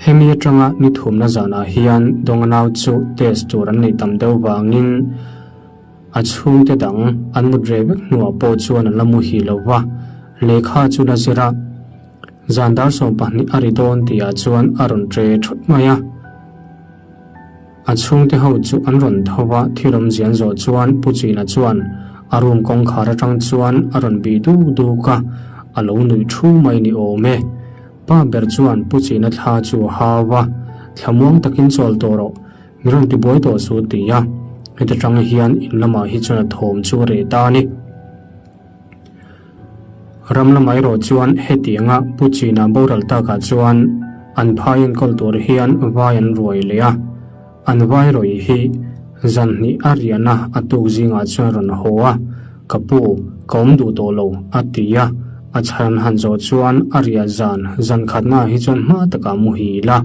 Hemi atanga ni thumna zanah hian Dawnga nau chu test tur an neih tam deuh vangin a chhungte dang an mut reh vek hnuah pawh chuan an la muhil lo va, lehkha chu la zir a. Zan dar 12 a ri dawn tihah chuan a rawn ṭe ṭhut mai a. A chhungte ho chu an rawn tho va, thil awmzia an zawh chuan Pu China chuan a room kawngkhar atang chuan a rawn bih duk duk a, a lo nuih thu mai ni awm e. Pa ber chuan Pu China thla chu a hau a, Thlamuang takin chawl tawh rawh, mi rawn tibuai tawh suh ti a, heta tang hian in lamah hi chuan a thawm chu a reh ta a ni. Ram lamah erawh chuan hetianga Pu China boral takah chuan an phai enkawl tur hian vai an ruai leh a, an vai rawih hi zan hnih a riahna a tuk zingah chuan rawn haw a, Ka pu, ka awm duh tawh lo, a ti a, a chhan han zawh chuan a riah zan zan khatnaah hi chuan hma takah a muhil a,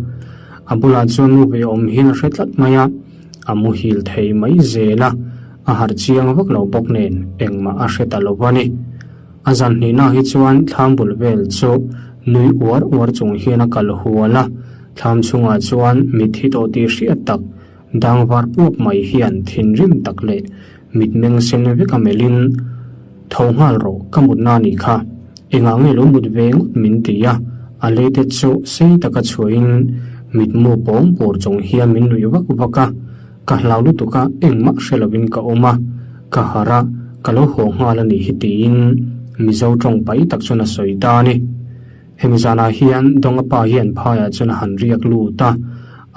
a bulah chuan nu ve awm hian a hre tlat mai a, a muhil thei mai zel a. A harh chiang vak lo bawk nen engmah a hre ta lo a ni. A zan hnihna hi chuan thlam bul vel chu nui uar uar chung hian a kal hual a, thlam chhungah chuan mitthi tawh tih hriat tak dang var puak mai hian thinrim tak leh mitmeng sen vek a melhin, Tho nghal rawh, ka mutna a nih kha. Engah nge lo mut ve ngawt min ti a, a lei te chu sei taka chhuahin mitmu pawng pur chung hian min nuih vak vak a. Ka hlau lutuk a, engmah hre lovin ka awm a, ka harh a, ka lo haw nghal a nih hi tiin Mizo tawng pai tak chuan a sawi ta a ni. Hemi zanah hian Dawnga pa hian phaiah chuan a han riak lut a,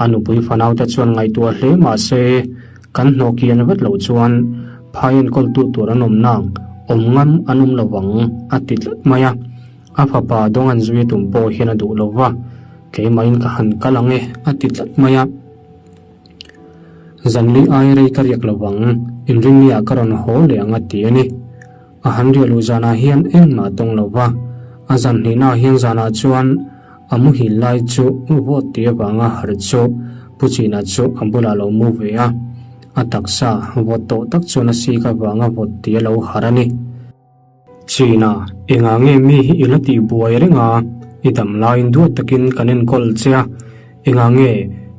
a nupui fanaute chuan ngaihtuah hle mah se kan hnawh kian vat loh chuan phai enkawltu tur an awm nang, awm ngam an awm lo vang a ti tlat mai a. A fapa Dawnga'n zui tum pawh hian a duh lo va, keimahin ka han kal ang e a ti tlat mai a. Zanli ai rei ka riak lo vang, inrinni-ah ka rawn haw leh ang a ti a ni. A han riah luh zanah hian engmah a tawng lo va, a zan hnihnaah hian zanah chuan a muhil lai chu vawt tih avanga harh chu Pu China chu a bulah lo mu ve a, a taksa vawt tawh tak chuan a sik avanga vawt tih a lo harh a ni. China, engah nge mi hi i la tih buai reng a? I dam laiin duat takin kan enkawl che a, engah nge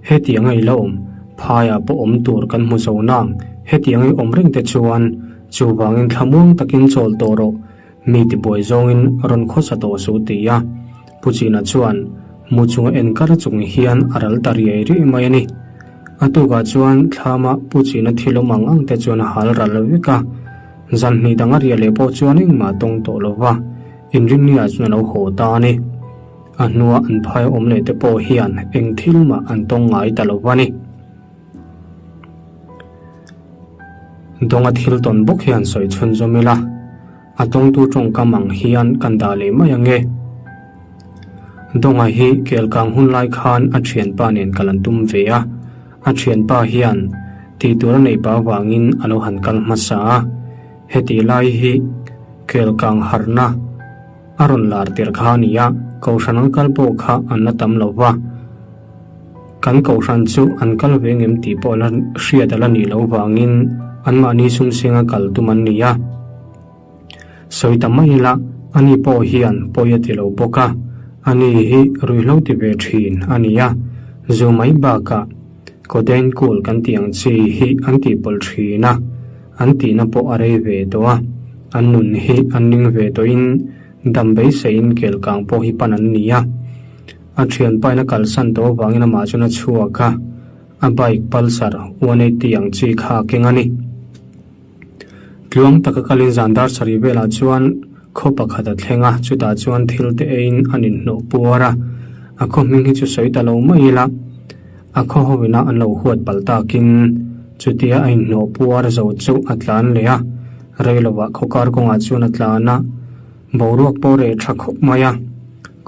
hetianga i la awm? Phaiah pawh awm tur kan hmu zo nang, hetianga i awm reng te chuan. Chuvangin thlamuang takin chawl tawh rawh, mi tibuai zawngin rawn khawsa tawh suh ti a. Pu China chuan mu chunga en kar chung hian a ral ta riai riai mai a ni. A tukah chuan thlama Pu China thil awm ang ang te chuan a hal ral vek a. Zan hnih dang a riah leh pawh chuan engmah a tawng tawh lo va, inrinni ah chuan a lo haw ta a ni. A hnua an phai awm leh te pawh hian eng thil mah an tawng ngai ta lo va ni. Dawnga thil tawn bawk hian sawi chhunzawm ila, a tawngtu tawngkam ang hian kan dah leh mai ang e. Dawnga hi kelkang hun lai khan a thianpa nen kal an tum ve a, a thianpa hian tih tur a neih pah avangin a lo han kal hmasa a, heti lai hi kelkang harhna a rawn lar tirh kha a ni a, kohhran an kal pawh kha an la tam lo va. Kan kohhran chu an kal ve ngem tih pawh la hriat a la nih loh vangin anmahni sumsenga kal tum an ni a. Sawi ta mai ila, ani pawh hian pawi a ti lo bawk a, ani hi ruihhlo ti ve thin a ni a, zu mai bakah Codeine kul kan tih ang chi hi an tihpawlh thin a, an tihna pawh a rei ve tawh a, an nun hi an ning ve tawhin dam beiseiin kelkang pawh hi pan an ni a. A thianpain a kalsan tawh avangin amah chuan a chhuak a, a bike Pulsar 180 ang chi kha a keng a ni. Tluang taka kalin zan dar sarih velah chuan khaw pakhat a thleng a, chutah chuan thil te eiin an inhnawh puar a, a khaw hming hi chu sawi ta lo mai ila, a khaw ho ina an lo huat palh takin chutia a inhnawh puar zo chu a tlan leh a, rei lovah khaw kar kawngah chuan a tlan a, boruak pawh reh tha khawp mai a.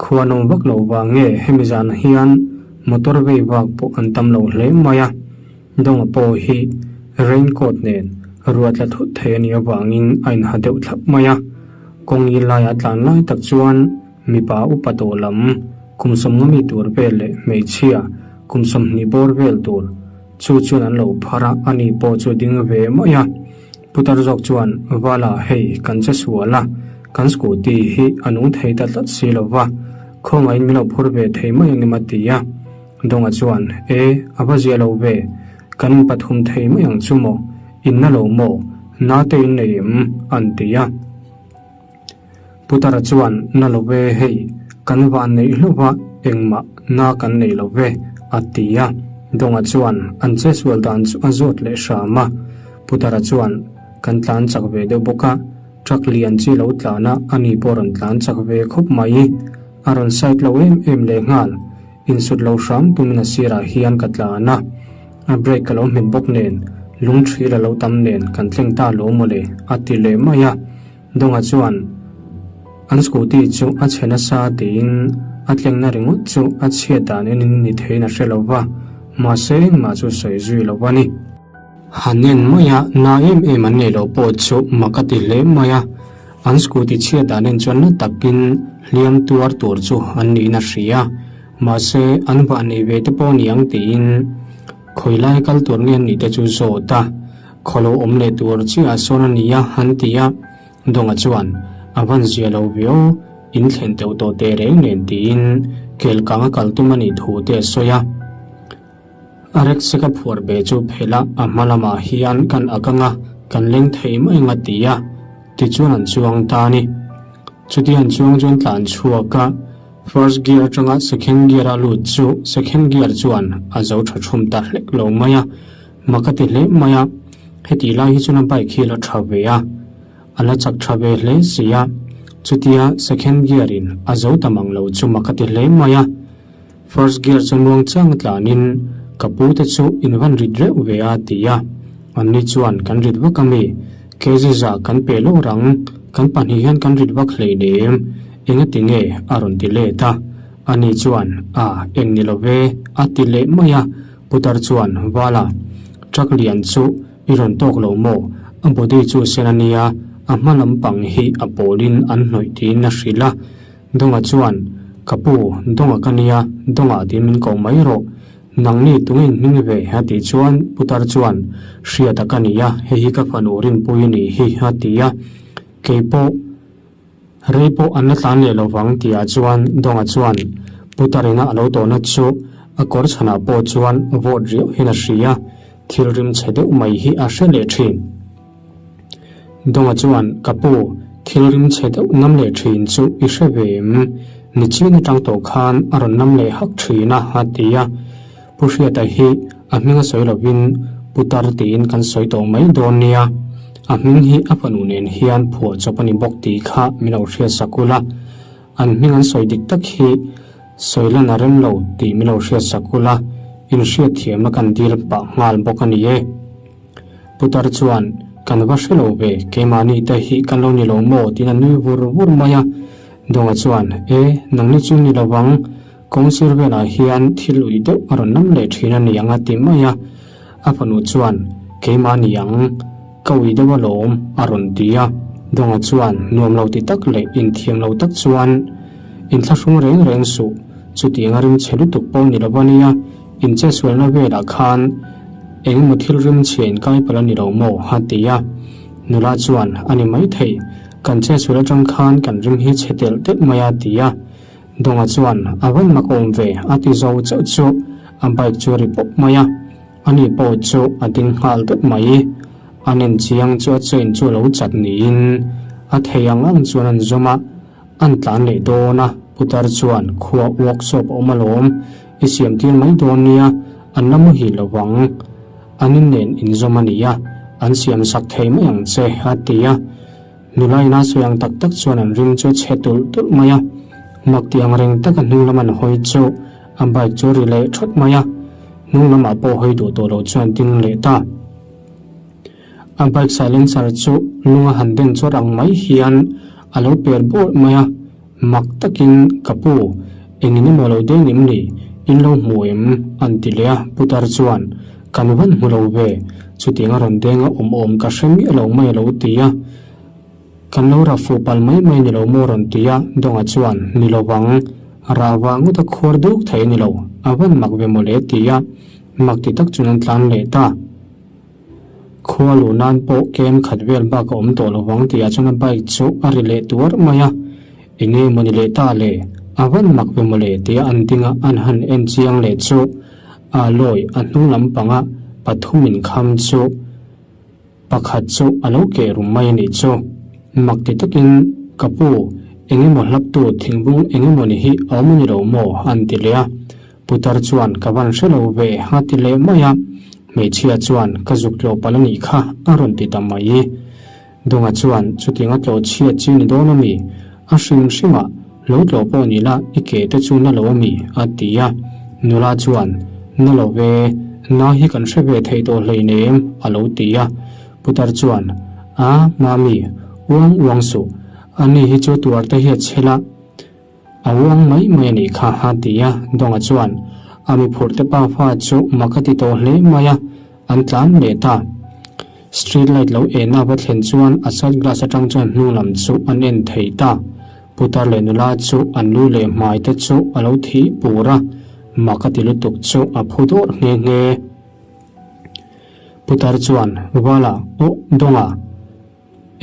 Khua nawm vak lo vang nge hemi zan hian motor vei vak pawh an tam lo hle mai a, Dawnga pawh hi rain coat nen ruat la thut thei a nih avangin a inha deuh thlap mai a. Kawng ngil laia tlan lai tak chuan mipa upa tawh lam kum sawmnga mi tur vel leh hmeichhia kum 20 bawr vel tur chu chuan an lo phar a, ani pawh chu ding ve mai a. Putar zawk chuan, Vala, hei, kan che sual a, kan scooty hi a nung thei ta tlat si lo va, khawngaihin min lo phur ve thei mai ang em a ti a. Dawnga chuan, E, a va zia lo ve, kan in pathum thei mai ang chu maw, in na lo maw, na te in nei em? an ti a. Putara chuan, Na lo ve, hei, kan van neih hlauh va, engmah na kan nei lo ve, a ti a. Dawnga chuan an chesual dan chu a zawt leh hram a. Putara chuan, Kan tlan chak ve deuh bawk a, truck lian chi lo tlan a, ani pawh rawn tlan chak ve khawp mai. A rawn side lo em em lehnghal. Insut lo hram tumin a sirah hian ka tlan a. A brake ka lo hmet bawk nen, lung thil a lo tam nen kan thleng ta lo mawle, a ti leh mai a. Dawnga chuan an scooty chu a chhe nasa tiin a tlengna ringawt chu a chhiat dan enin ni theiin a hre lo va, mahse engmah chu sawi zui lo a ni. Han en mai a, na em em an nei lo pawh chu mak a ti hle mai a, an scooty chhiat dan en chuan na takin hliam tuar tur chu an niin a hria, mahse an vah nei ve te pawh niang tiin khawi lai kal tur nge an nih te chu zawt a. Khaw lo awm leh tur chiah sawn a ni a, an ti a. Dawnga chuan, A van zia lo viau, in thlen teuh tawh teh reng nen tiin Kelkang a kal tum a nih thu te a sawi a. A reksek a phuar be chu phelh a, a hma lamah hian kan ak anga kan leng thei mai ang a ti a, tichuan an chuang ta a ni. Chuti an chuang chuan tlan chhuak a, first gear atanga second gear a lut chu second gear chuan a zo tha thum ta hlek lo mai a. Mak a ti hle mai a, hetih lai hi chuan a bike hi a la tha ve a, a la chak tha ve hle si a, chutia second gear in a zo ta mang lo chu mak a ti hle mai a. First gear chu muang chang tlanin ka pu te chu in van rit reuh ve a ti a, anni chuan kan rit vak a mi, kg za kan pe lo rang, kan pahnih hian kan rit vak hleinem, engati nge a rawn ti let a, ani chuan a eng ni lo ve a ti leh mai a. Putar chuan, Vala, truck lian chu i rawn tawk lo maw? A body chu sen a nia, a hma lampang hi a pawlin an hnawih tiin a hrilh a. Dawnga chuan, Ka pu, Dawnga ka nia, Dawnga tiin min ko mai rawh. Nangni tunge in hming ve? a tih chuan Putar chuan, Hriata ka nia, hei hi ka fanu Rinpui ni hi, a ti a. Keipawh. Rei pawh an la tlan leh lo vang tihah chuan Dawnga chuan Putarina a lo tawhna chu a kawr chhanah pawh chuan vawt riauh hian a hria, thil rim chhe deuh mai hi a hre leh thin. Dawnga chuan, Ka pu, thil rim chhe deuh nam leh thin chu i hre ve em? Nichin atang tawh khan a rawn nam leh hak thin a, a ti a. Pu Hriata hi a hming a sawi lovin Putar tiin kan sawi tawh mai dawn nia. A hming hi a fanu nen hian phuah chawp a ni bawk tih kha min lo hriat sak ula. An hming an sawi dik tak hi sawi lan a rem lo tih min lo hriat sak ula, inhriat thiamna kan dil pah nghal bawk a ni e. Putar chuan, Kan va hre lo ve, keimahni te hi kan lo ni lo maw? tiin a nui vur vur mai a. Dawnga chuan, E, nangni chu ni lo vang, kawng sir velah hian thil ui deuh a rawn lam leh thin a ni ang a ti mai a. A fanu chuan, Keimah ni ang, ka ui deuh alawm, a rawn ti a. Dawnga chuan nuam lo ti tak leh inthiam lo tak chuan, Inthlahrung reng reng suh, chutiang a rimchhe lutuk pawh ni lo a nia, Inchesualna velah khan engemaw thil rimchhia inkai palh a ni lo maw? a ti a. Nula chuan, A ni maithei, kan chesual atang khan kan rim hi chhe telh telh mai a ti a. Dawnga chuan, A van mak awm ve, a ti zo chauh chu a bike chu a ri pawp mai a. Ani pawh chu a ding nghal deuh mai. A nen chiang chu a chain chu a lo chat niin a thei ang ang chuan an zawm a. An tlan leh dawn a, putar chuan khua workshop a awm alawm, i siam tir mai dawn nia, an la muhil lo vang. An in nen inzawm a ni a, an siam sak thei mai ang che, a ti a. Nula ina sawi ang tak tak chuan an ring chu a chhe tulh tulh mai a. Mak ti ang reng taka hnung lam an hawi chu a bike chu a ri leh thawt mai a. Hnung lamah pawh hawi duh tawh lo chuan ding leh ta. A bike silencer chu lung a han den chawt ang mai hian a lo per bawrh mai a, mak takin ka pu, engin emaw lo deng em ni, in lo hmu em? an ti leh a, putar chuan kan van hmu lo ve, chutiang a rawn deng a awm awm ka hre miah lo mai a lo ti a, kan lo rah fuh pal mai mai ni lo maw rawn ti a, Dawnga chuan ni lo vang, rah vang ngawt a khuar duk thei a ni lo, a van mak ve mawle ti a, mak ti tak chuan an tlan leh ta. Khua luh nan pawh kem khat vel bak a awm tawh lo vang tih ah chuan a bike chu a ri leh tuar mai a, enge mawni leh ta le, a van mak ve mawle tia an ding a an han en chiang leh chu a lawi a hnung lampanga pathum inkham chu pakhat chu a lo keh rum mai a nih chu. Mak ti takin ka pu engemaw hlaptu thingbung engemawni hi a awm a ni lo maw an ti leh a. Putar chuan ka van hre lo ve a ti leh mai a, hmeichhia chuan ka zuk tlawh palh a nih kha a rawn ti ta mai. Dawnga chuan chutiang a tlawh chhiat chi ni dawn a mi? A hrim hrim a, lo tlawh pawh ni la i ke te chu na lo a mi? a ti a. Nula chuan na lo ve, na hi kan hre ve thei tawh hleinem a lo ti a. Putar chuan a, Mami, uang uang suh, ani hi chu tuar te hi a chhel a, A uang mai mai a nih kha a ti a, Dawnga chuan a mi phurhte pa fa chu mak a ti tawh hle mai a, an tlan leh ta. Street light lo ena va thlen chuan a side glass atang chuan hnung lam chu an en thei ta. Putar leh nula chu an lu leh hmai te chu a lo thih pur a, mak a ti lutuk chu a phu dawrh nghe nghe. Putar chuan, Vala, aw Dawnga,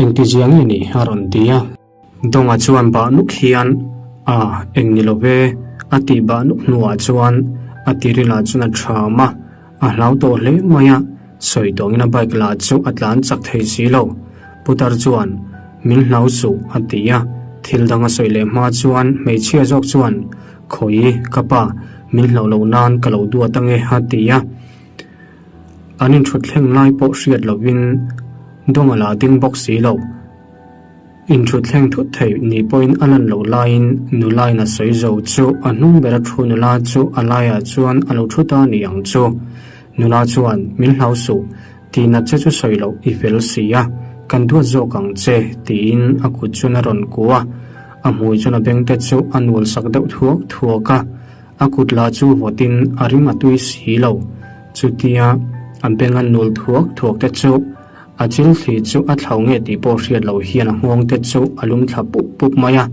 engtizia nge ni? a rawn ti a. Dawnga chuan bah nuk hian, A, eng ni lo ve, a tih bah nuk hnuah chuan a tirilah chuan a ṭham a, a hlau tawh hle mai a, sawi tawngin a bike lah chu a tlan chak thei si lo. Putar chuan, Min hlau suh, a ti a, thil dang a sawi leh hma chuan hmeichhia zawk chuan, Khawi, ka pa, min hlauh loh nan ka lo duat ange, a ti a. An inṭhut thleng lai pawh hriat lovin Dawnga lah ding bawk si lo. Inthut thleng thut theih ni pawhin a lan loh laiin nulain a sawi zo chu a hnung bera thu nula chu a laiah chuan a lo thu ta ni ang chu. Nula chuan, Min hlau suh, tihnat che chu sawi loh i fel si a, kan duat zawk ang che, tiin a kut chuan a rawn ku a. A hmui chuan a bengte chu a nul sak deuh thuak thuak a, a kut lah chu vawtin a ring a tui si lo. Chutia a beng a nul thuak thuak te chu A chil thli chu a thlau nge tih pawh hriat loh hian a nghawng te chu a lum thla pup pup mai a.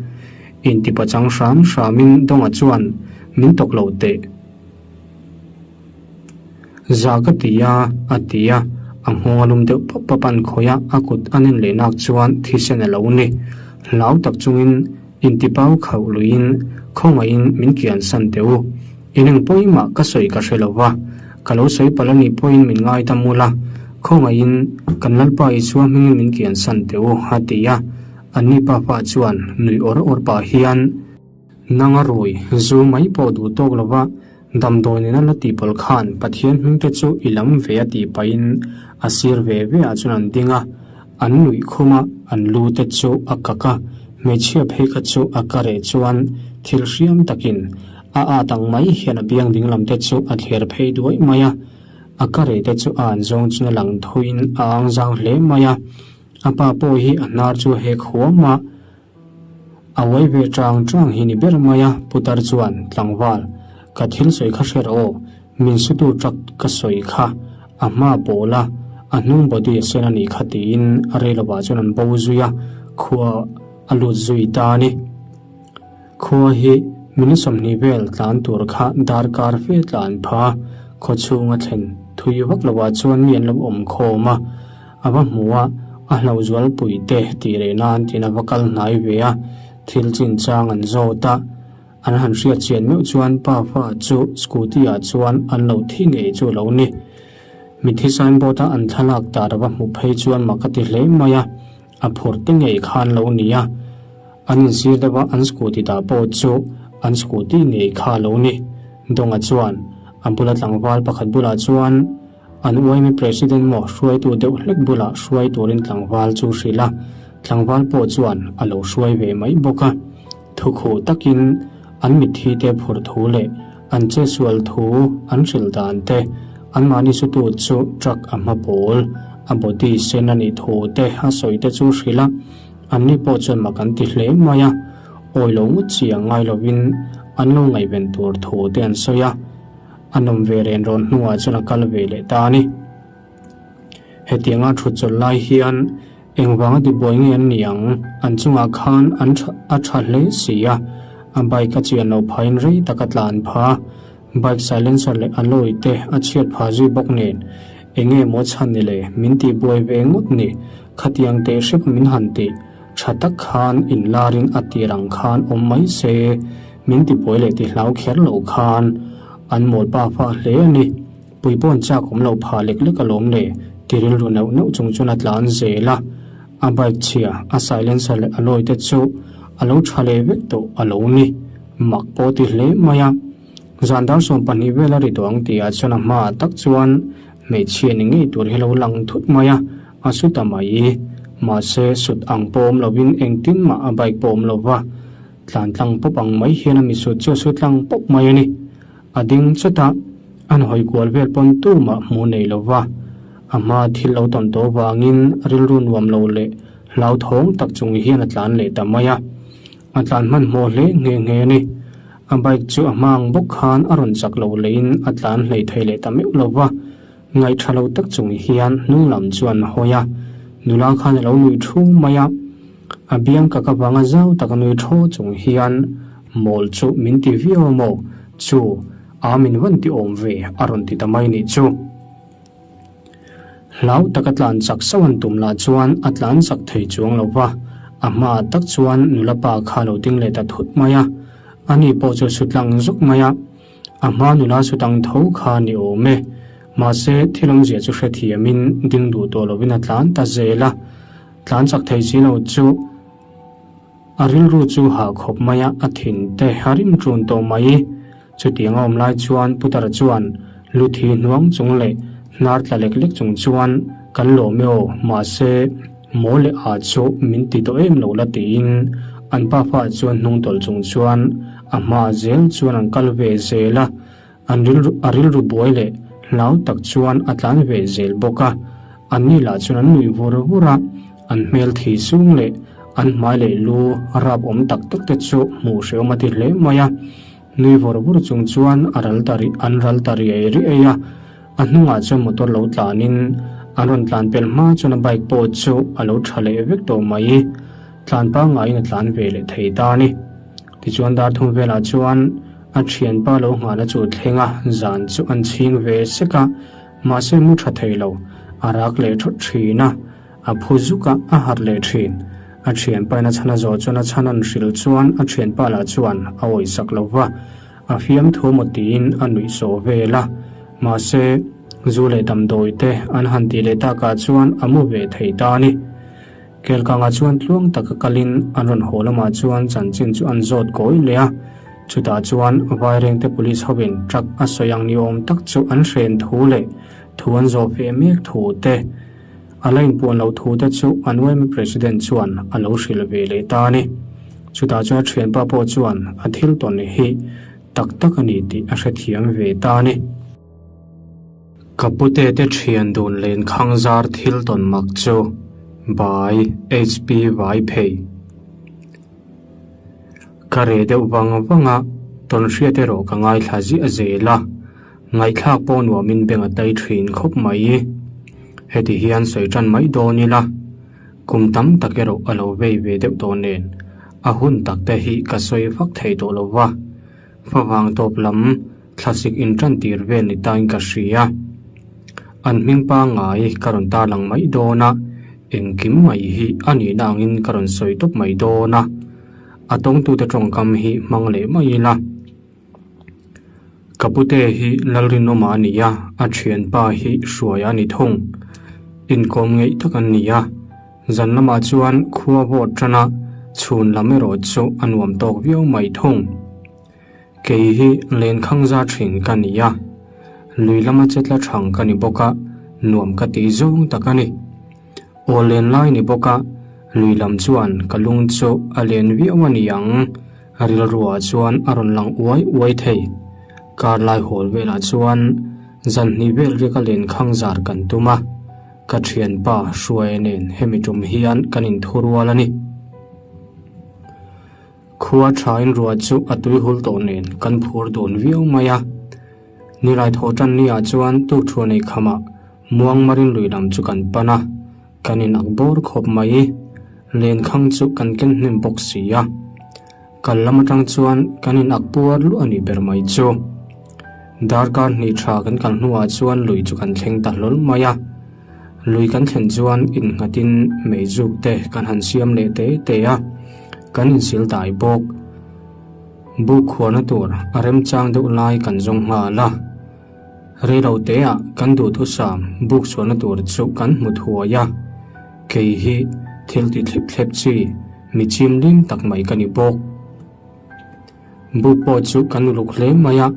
Intipachang hram hramin Dawnga chuan min tawk lo teh. Za ka ti a, a ti a. A nghawng a lum deuh pap pap an khawih a, a kut a nen leh nak chuan thisen a lo ni. Hlau tak chungin intipau khauh luiin khawngaihin min kiansan teh u. In eng pawimah ka sawi ka hre lo va, ka lo sawi palh a nih pawhin min ngaidam ula. Khawngaihin kan Lalpa Isua hmingin min kiansan teh u, a ti a. Anni pafa chuan nuih awr awr pah hian, Nanga rui, zu mai pawh duh tawk lova damdawi nena la tih pawlh khan Pathian hming te chu i lam ve a tih pahin a sir ve ve ah chuan an ding a, an nuih khum a, an lu te chu a kak a, hmeichhia phei kha chu a ka reh chuan thil hriam takin a at ang mai hian a biang dinglam te chu a thler phei duai mai a, a ka reh te chu a an zawng chuan a lang thuiin a ang zang hle mai a, a pa pawh hi a hnar chu a hek huam a. A uai ve chang chang hi ni ber mai a, putar chuan, Tlangval, ka thil sawi kha hre rawh aw, min sutu truck ka sawi kha a hma pawl a, a hnung body a sen a nih kha tiin a rei lovah chuan an bo zui a, khua a lut zui ta a ni. Khua hi minute 20 vel tlan tur kha darkar fe tlan pha a, khaw chhunga thlen thui vak lovah chuan mi an lo awm khawm a, A va hmu a, a hlauhzualpui te tih reh nan tiin a va kal hnai ve a, thil chinchang an zawt a. An han hriat chian meuh chuan pa fa chu scooty ah chuan an lo thi ngei chu a lo ni. Mithi signboard a an thlalak tar a va hmuh phei chuan mak a ti hle mai a, a phur te ngei khan lo ni a. An insir deuh a an scooty dah pawh chu an scooty ngei kha a lo ni. Dawnga chuan a bula tlangval pakhat bulah chuan, An uaimi President maw hruaitu deuh hlek bulah hruai turin tlangval chu hrilh a, tlangval pawh chuan a lo hruai ve mai bawk a. Thukhuh takin an mitthi te phur thu leh an chesual thu an hrilh dan te, anmahni sutu chu truck a hma pawl, a body sen a nih thu te a sawi te chu hrilh a, anni pawh chuan mak an ti hle mai a, awi lo ngawt chi ang ngai lovin an lo ngaihven tur thu te an sawi a. A nawm ve ren rawn hnuah chuan a kal ve leh ta a ni. Hetianga thut chawlh lai hian engvanga tibuai nge an ni ang? An chungah khan an tha a tha hle si a, a bike a chian loh phahin rei tak a tlan pha a, bike silencer leh alloy te a chhiat pha zui bawk nen enge maw chhan ni le min tihbuai ve ngawt ni, khatiang teh hrep min han tih tha tak khan inlarin a tir ang khan awm mai se. Min tibuai leh tihlau kher lo khan an mawl pa fa hle a ni. Pui pawn chak awm lo pha lek lek alawm le ti rilru neuh neuh chung chuan a tlan zel a. A bike chhia, a silencer leh alloy te chu a lo tha leh vek tawh a lo ni. Mak pawh ti hle mai a. Zan dar 12 vel a ri tawh ang tihah chuan a hmaah tak chuan hmeichhia ni ngei tur hi a lo lang thut mai a, a su ta mai. Mahse sut ang pawh awm lovin engtin mah a bike pawh awm lo va. Tlan tlang pawp ang mai hian a misut chu a su tlang pawp mai a ni. A ding chawt a, an hawi kual vel pawn tumah hmuh nei lo va. A hma thil lo tawn tawh vangin rilru nuam lo leh hlauthawng tak chung hian a tlan leh ta mai a. A tlan hmanhmawh hle nghe nghe a ni. A bike chu a hma ang bawk khan a rawn chak lo leiin a tlan hlei thei leh ta meuh lo va. Ngaihṭha lo tak chung hian hnung lam chuan a hawi a, nula khan a lo nui ṭhu mai a. A biang ka ka vanga zau tak a nui ṭhaw chung hian mawl chu min ti viau a maw? Chu, a min vawn ti awm ve a rawn ti ta mai nih chu. Hlau taka tlan chak sauh an tum lah chuan a tlan chak thei chuang lo va, a hmaah tak chuan nula pa kha a lo ding leh ta thut mai a, ani pawh chu a su tlang zuk mai a. A hma nula chu tang tho kha ni awm e. Mahse, thil awmzia chu hrethiamin ding duh tawh lovin a tlan ta zel a. Tlan chak thei si lo chu a rilru chu hah khawp mai a, a thin te a rim ṭun tawh mai. Chutiang a awm lai chuan Putara chuan lu thi hnuang chung leh hnar tla lek lek chung chuan kan lawm e aw, mahse, maw leh ah chu min ti tawh em lo la tiin an pafa chuan hnung tawlh chung chuan a hma zel chuan an kal ve zel a, an rilru a rilru buai leh hlau tak chuan a tlan ve zel bawk a, anni lah chuan an nuih vur vur a, an hmel thi sung leh an hmai leh lu rap awm tak tak te chu hmuh hrehawm a ti hle mai a, nui vur vur chung chuan a ral ta ri an ral ta riai riai a, a hnungah chuan motor lo tlanin an rawn tlan pel hma chuan a bike pawh chu a lo tha leh vek tawh mai, tlan pangaiin a tlan ve leh thei ta a ni. Tichuan dar thum velah chuan a thianpa lo nghahna chu thleng a, zan chu an chhing ve sek a, mahse mu tha thei lo, a rak leh thawt thin a, a phu zuk a, a harh leh thin. A thianpa in a chhan a zawh chuan a chhan an hrilh chuan a thianpa lah chuan a awihsak lo va, a fiamthu maw tiin a nuihsawh vel a, mahse. Zu leh damdawi te an han tih leh takah chuan a mu ve thei ta a ni. Kelkangah chuan tluang taka kalin an rawn haw lamah chuan chanchin chu an zawt kawi leh a, chutah chuan Vairengte Police hovin truck a sawi ang ni awm tak chu an hren thu leh thu an zawh ve mek thu te, a la inpuan loh thu te chu an yma President chuan a lo hrilh ve leh ta a ni. Chutah chuan a thianpa pawh chuan a thil tawn hi tak tak a ni tih a hrethiam ve ta a ni. Ka pute te thian dun lenkhang zar thil tawn mak chu by HP Vaiphei. Ka reh deuh vang vang a, tawn hriat erawh ka ngaithla ziah zel a, ngaihthlak pawh nuamin beng a tai thin khawp mai. Heti hian sawi tan mai dawn ila, kum tam tak erawh a lo vei ve deuh tawh nen, a hun tak te hi ka sawi vak thei tawh lo va. Favang tawp lam thlasik intan tir vel ni tain ka hria. An hming pangngai ka rawn tarlang mai dawn a, engkim mai hi a nihna angin ka rawn sawi tawp mai dawn a. A tawngtute tawngkam hi hmang leh mai ila. Ka pute hi Lalrinawma a ni a, a thianpa hi Hruaia a ni thung. Inkawm ngeih tak an ni a. Zan lamah chuan khua vawt tan a, chhun lam erawh chu a nuam tawk viau mai thung. Kei hi lenkhang za thin ka ni a, lui lama chetla thang ka ni bawk a, nuam ka tih zawng tak a ni. Aw len lai ni bawk a, lui lam chuan ka lung chu a len viau a ni ang, rilruah chuan a rawn lang uai uai thei. Kar lai hawl velah chuan zan hnih vel riaka lenkhang zar kan tum a. Ka thianpa Hruaia nen hemi tum hian kan inthurual a ni. Khua thain ruah chu a tuihul tawh nen kan phur dun viau mai a. Nilai thaw tan ni ah chuan tukṭhuan ei khamah Muangmarin lui lam chu kan pan a, kan inak bawr khawp mai. Lenkhang chu kan ken hnem bawk si a. Kal lam atang chuan kan inak puar luah a nih ber mai chu. Darkar hnih tha kan kal hnuah chuan lui chu kan thleng ta hlawl mai a. Lui kan thlen chuan innghatin meizuk te kan han siam leh te te a, kan insil dai bawk. Buk khuarna tur a remchang deuh lai kan zawng nghal a. Reilo teah kan duhthusam buk chhuahna tur chu kan hmu thuai a. Kei hi thil ti thlip thlep chi mi chim lim tak mai ka ni bawk. Buk pawh chu kan uluk hle mai a,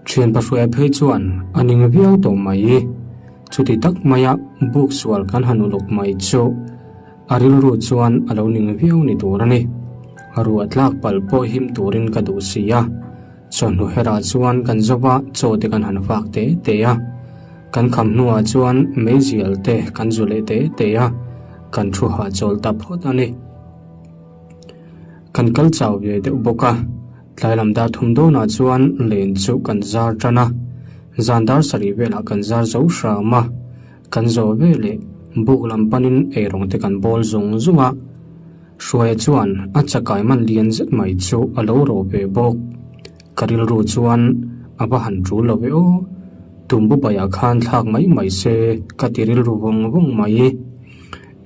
thian pahruaia phei chuan a ning viau tawh mai. Chuti tak maia buk sual kan han uluk mai chu a rilru chuan a lo ning viau ni tur a ni. Ruah tlak palh pawh him turin ka duh si a, chawhnu herah chuan kan zova chaw te kan han fak te te a. Kan kham hnuah chuan meizial te kan zu leh te te a, kan thu hahchawl ta phawt a ni. Kan kal chau ve deuh bawk a, tlai lam dar thum dawnah chuan len chu kan zar tan a, zan dar sarih velah kan zar zo hram a, kan zawh veleh buk lam panin eirawng te kan bawl zung zung a, Hruaia chuan a chakai man lian zet mai chu a lo rawh ve bawk. Ka rilru chuan a va han tul lo ve aw, tumbu baiah khan thlak mai mai se ka ti rilru vawng vawng mai.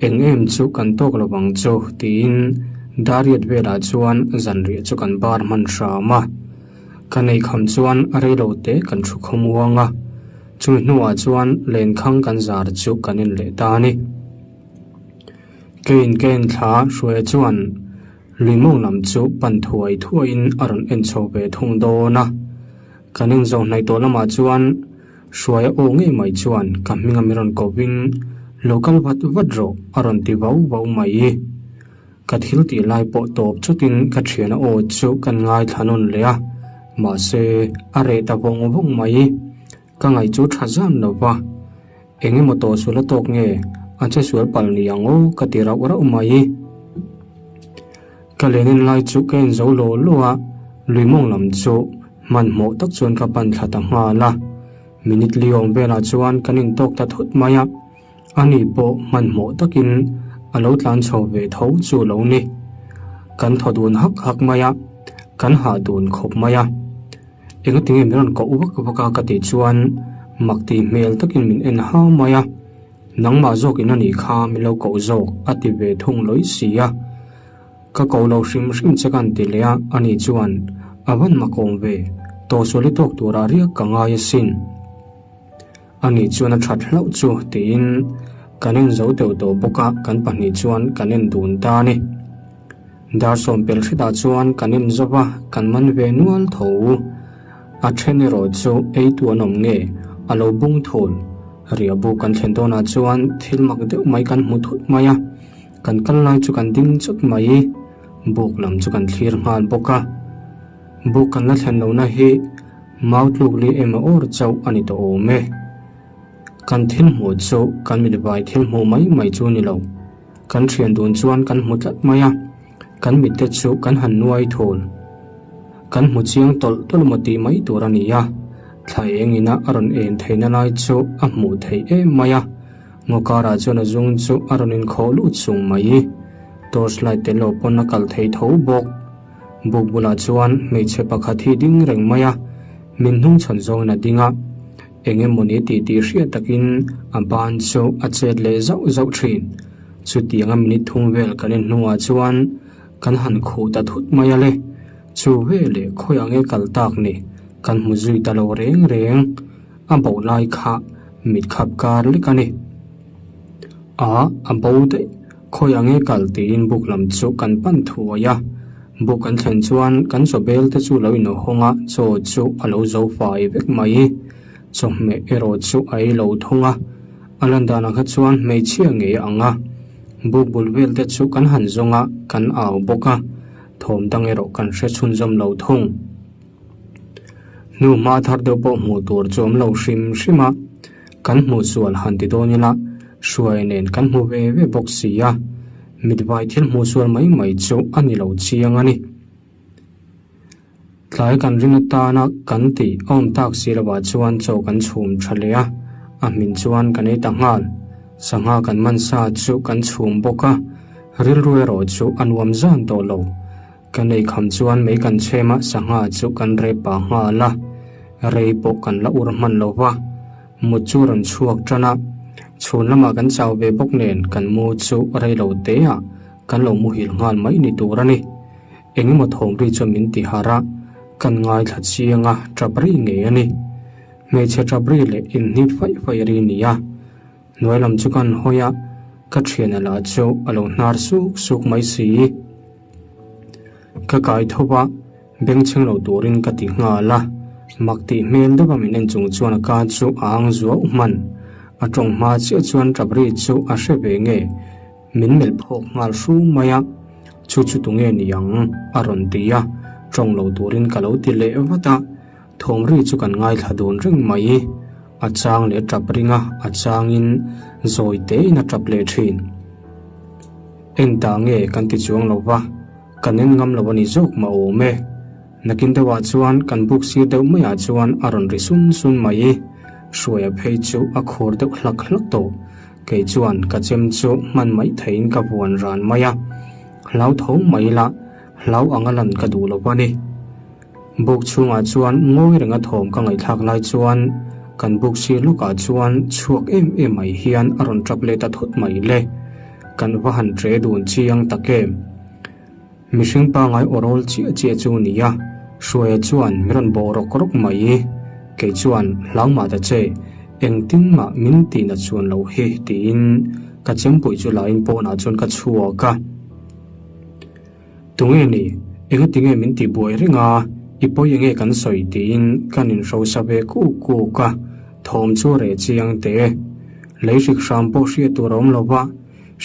Eng em chu kan tawk lo vang chu tiin Dariat velah chuan zanriah chu kan bar hman hram a. Ka nei kham chuan a reilo te kan thu khawmuang a, chumi hnuah chuan lenkhang kan zar chu kan en leh ta a ni. Kein ka en thla Hruaia chuan lui mawng lam chu pan thuai thuaiin a rawn en chho ve thung dawn a. Kan inzawh hnaih tawh lamah chuan Hruaia aw ngei mai chuan ka hminga mi rawn kovin lo kal vat vat rawh a rawn ti vau vau mai. Ka thil tih lai pawh tawp chutin ka thiana aw chu kan ngaithla nawn leh a, mahse a reh ta vawng vawng mai. Ka ngaih chu tha zan lo va, eng emaw tawh sual a tawk nge a che sual palh ni ang aw ka ti rauh rauh mai. Ka len en lai chu ka en zo law law a, lui mawng lam chu hmanhmawh tak chuan ka pan thla ta nghal a. Minute li awm velah chuan kan intawk ta thut mai a, ani pawh hmanhmawh takin a lo tlan chho ve tho chu lo ni. Kan thaw dun hak hak mai a, kan hah dun khawp mai a. Engatinge min rawn koh vak vak a ka tih chuan mak tih hmel takin min en hau mai a. Nangmah zawkin a nih kha min lo koh zawk a ti ve thung lawih si a. Ka ko lo hrim hrim che kan ti leh a, ani chuan a van makawm ve, tawhsual i tawk turah riak ka ngai asin. Ani chuan a that hlauh chu tiin kan en zo deuh tawh bawk a, kan pahnih chuan kan en dun ta a ni. Dar sawmpel hretah chuan kan en zo va, kan man ve nual tho. A then erawh chu eitu an awm nge a lo bung thul. Riahbu kan thlen dawnah chuan thil mak deuh mai kan hmu thut mai a, kan kal lai chu kan ding chawt mai. Buk lam chu kan thlir nghal bawk a. Buk kan la thlen lohna hi mau tluk li emaw awr chauh a ni tawh awm e. Kan thil hmuh chu kan mitvai thil hmuh mai mai chu ni lo. Kan thian dun chuan kan hmu tlat mai a, kan mitte chu kan han nuai thul. Kan hmu chiang tawlh tawlh maw tih mai tur a ni a, thla eng ina a rawn en theihna lai chu a hmuh theih em mai a, ngaw karah chuan a zung chu a rawn inkhawh lut sung mai. Torch light tel lo pawn a kal thei tho bawk. Buk bulah chuan hmeichhe pakhat hi ding reng mai a, min hnung chhawn zawngin a ding a. Eng emawni tih tih hriat takin a ban chu a chet leh zauh zauh thin. Chutianga minute thum vel kan en hnuah chuan kan han khuh ta thut mai a le. Chu veleh khawiah nge kal tak ni kan hmu zui ta lo reng reng. A bo lai kha mit khap kar lek a ni. A, a bo daih. Khawiah nge kal tiin buk lam chu kan pan thuai a. Buk kan thlen chuan kan chaw bel te chu lo inhawng a, chaw chu a lo zo fai vek mai. Chawhmeh erawh chu a ei lo thung a, a lan danah kha chuan hmeichhia ngei a ang a. Buk bul vel te chu kan han zawng a, kan au bawk a, thawm dang erawh kan hre chhunzawm lo thung. Hnu hma thar deuh pawh hmuh tur chu awm lo hrim hrim a, kan hmuh sual han ti dawn ila hruai nen kan hmu ve ve bawk si a, mitvai thil hmuh sual mai mai chu a ni lo chiang a ni. Tlai kan ring atana kan tih a awm tak si lovah chuan chaw kan chhum tha leh a, a hmin chuan kan ei ta nghal. Sangha kan man sa chu kan chhum bawk a, rilru erawh chu a nuam zan tawh lo. Kan ei kham chuan mei kan chhem a, sangha chu kan rep pah nghal a, rei pawh kan la ur hman lo va, mut chu a rawn chhuak tan a, chhun lamah kan chau ve bawk nen kan mu chu rei lo te ah kan lo muhil nghal mai ni tur a ni. Eng emaw thawm ri chuan min ti harh a, kan ngaithla chiang a, tap ri ngei a ni. Hmeichhe tap ri leh inhnit faih faih ri ni a. Hnuai lam chu kan hawi a, ka thiana lah chu a lo hnar suk suk mai si. Ka kai tho va, bengchheng lo turin ka ti nghal a, mak tih hmel deuha min en chung chuan a ka chu a ang zuau hman. A tawng hma chiah chuan tap ri chu a hre ve nge, min melh phawk nghal hru mai a, Chu chu tunge ni ang? a rawn ti a, tawng lo turin ka lo ti leh vat a, thawm ri chu kan ngaithla dun reng mai. A chang leh a tap ring a, a changin zawi tein a tap leh thin. Eng ta nge kan ti chuang lo va, kan en ngam lo a ni zawk mah awm e. Nakin deuhah chuan kan buk sir deuh maiah chuan a rawn ri sun sun mai. Hruaia phei chu a khur deuh hlak hlak tawh. Kei chuan ka chem chu hman mai theiin ka vuan ran mai a, hlau tho mai ila hlau anga lan ka duh lo a ni. Buk chhungah chuan ngawi renga thawm ka ngaihthlak lai chuan kan buk sir lawkah chuan chhuak em em mai hian a rawn tap leh ta thut mai le. Kan va han tre dun chiang tak em. Mihring pangai aw rawl chiah chiah chu ni a, Hruaia chuan min rawn bawh rawk rawk mai. Kei chuan hlau mah ta che, engtin mah min tihna chuan lo hi tiin ka chempui chu lain pawnah chuan ka chhuak a. Tunge ni? Engati nge min tih buai reng a? I pawi enge kan sawi tiin kan inhrosa ve kuk kuk a, thawm chu a reh chiang teh e. Lei hrik hram pawh hriat tur a awm lo va,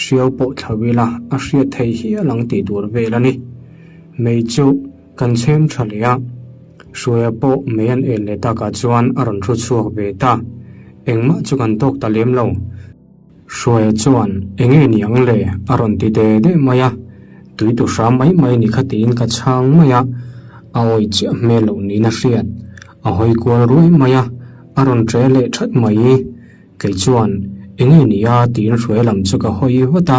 hriau pawh thla ila a hriat theih hial ang tih tur vel a ni. Mei chu kan chhem tha leh a, Hruaia pawh mei an en leh takah chuan a rawn thu chhuak ve ta. Engmah chu kan tawk ta lem lo. Hruaia chuan, Enge ni ang le? a rawn ti de de mai a. Tui tu hram mai mai ni kha tiin ka chhang mai a, a awi chiah hmel loh niin a hriat. A hawi kual ruai mai a, a rawn ṭe leh ṭhat mai. Kei chuan, Enge ni a? tiin Hruaia lam chu ka hawi vat a.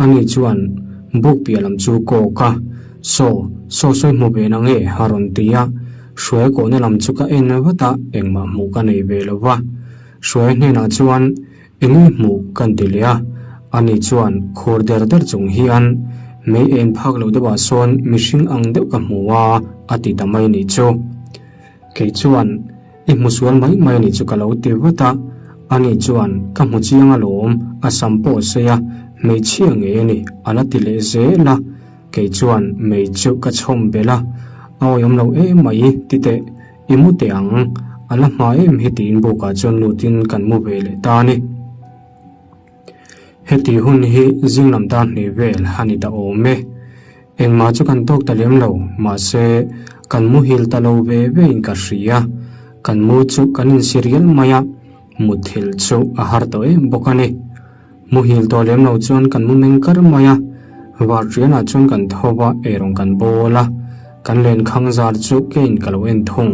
Ani chuan, Buk piah lam chu kawk a, Saw, saw sawi hmu ve nange? a rawn ti a. Hruaia kawhna lam chu ka en vat a, engmah hmuh ka nei ve lo va. Hruaia hnenah chuan enge hmuh kan ti leh a, ani chuan khur der der chung hian mei en phak lo deuhah sawn mihring ang deuh ka hmu a, a ti ta mai nih chu. Kei chuan i hmu sual mai mai nih chu ka lo ti vat a. Ani chuan, Ka hmu chiang alawm, a sam pawh a sei a, hmeichhia ngei a ni, a la ti leh zel a. Kei chuan mei chu ka chhawm belh a, a awihawm lo em mai, ti teh, i mu teh ang, a la hma em hi tiin bukah chuan lutin kan mu ve leh ta a ni. Heti hun hi zing lam dar hnih vel a ni ta awm e. Engmah chu kan tawk ta lem lo, mahse kan muhil ta lo ve ve in ka hria. Kan mu chu kan insi rial mai a, mutthilh chu a har tawh em bawk a ni. Muhil tawh lem lo chuan kan mu meng kar mai a, varṭianah chuan kan tho va, eirawng kan bawl a, kan lenkhang zar chu kein ka lo en thung.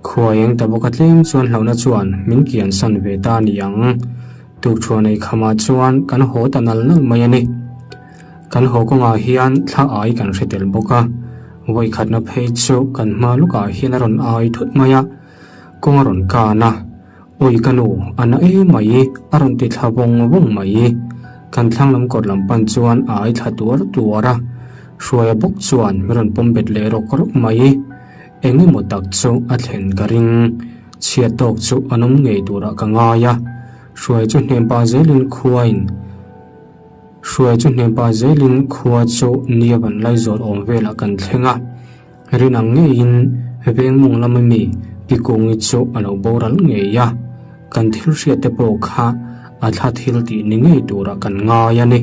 Khua eng ta bawk a tlem chuan hlauhna chuan min kian san ve ta a ni ang. Tukṭhuah nei khamah chuan kan haw ta nal nal mai a ni. Kan haw kawngah hian thla ai kan hre tel bawk a, vawikhatna phei chu kan hma lukah hian a rawn ai thut mai a, kawng a rawn kan a, Awi ka nu, a na em mai, a rawn ti thla vawng vawng mai. Kan thlang lam kawt lam pan chuan a ai thla tuar tuar a, Hruaia bawk chuan min rawn pawm bet leh rawk rawk mai. Eng emaw tak chu a thlen ka ring. Chhiat tawk chu an awm ngei turah ka ngai a. Hruai chu hnem pah zelin khuain Hruai chu hnem pah zelin khua chu nia van lai zawl awm velah kan thleng a. Rin ang ngeiin veng mawng lama mi Pi Kungi chu a lo boral ngei a. Kan thil hriat te pawh kha a thla thil tih ni ngei turah kan ngai a ni.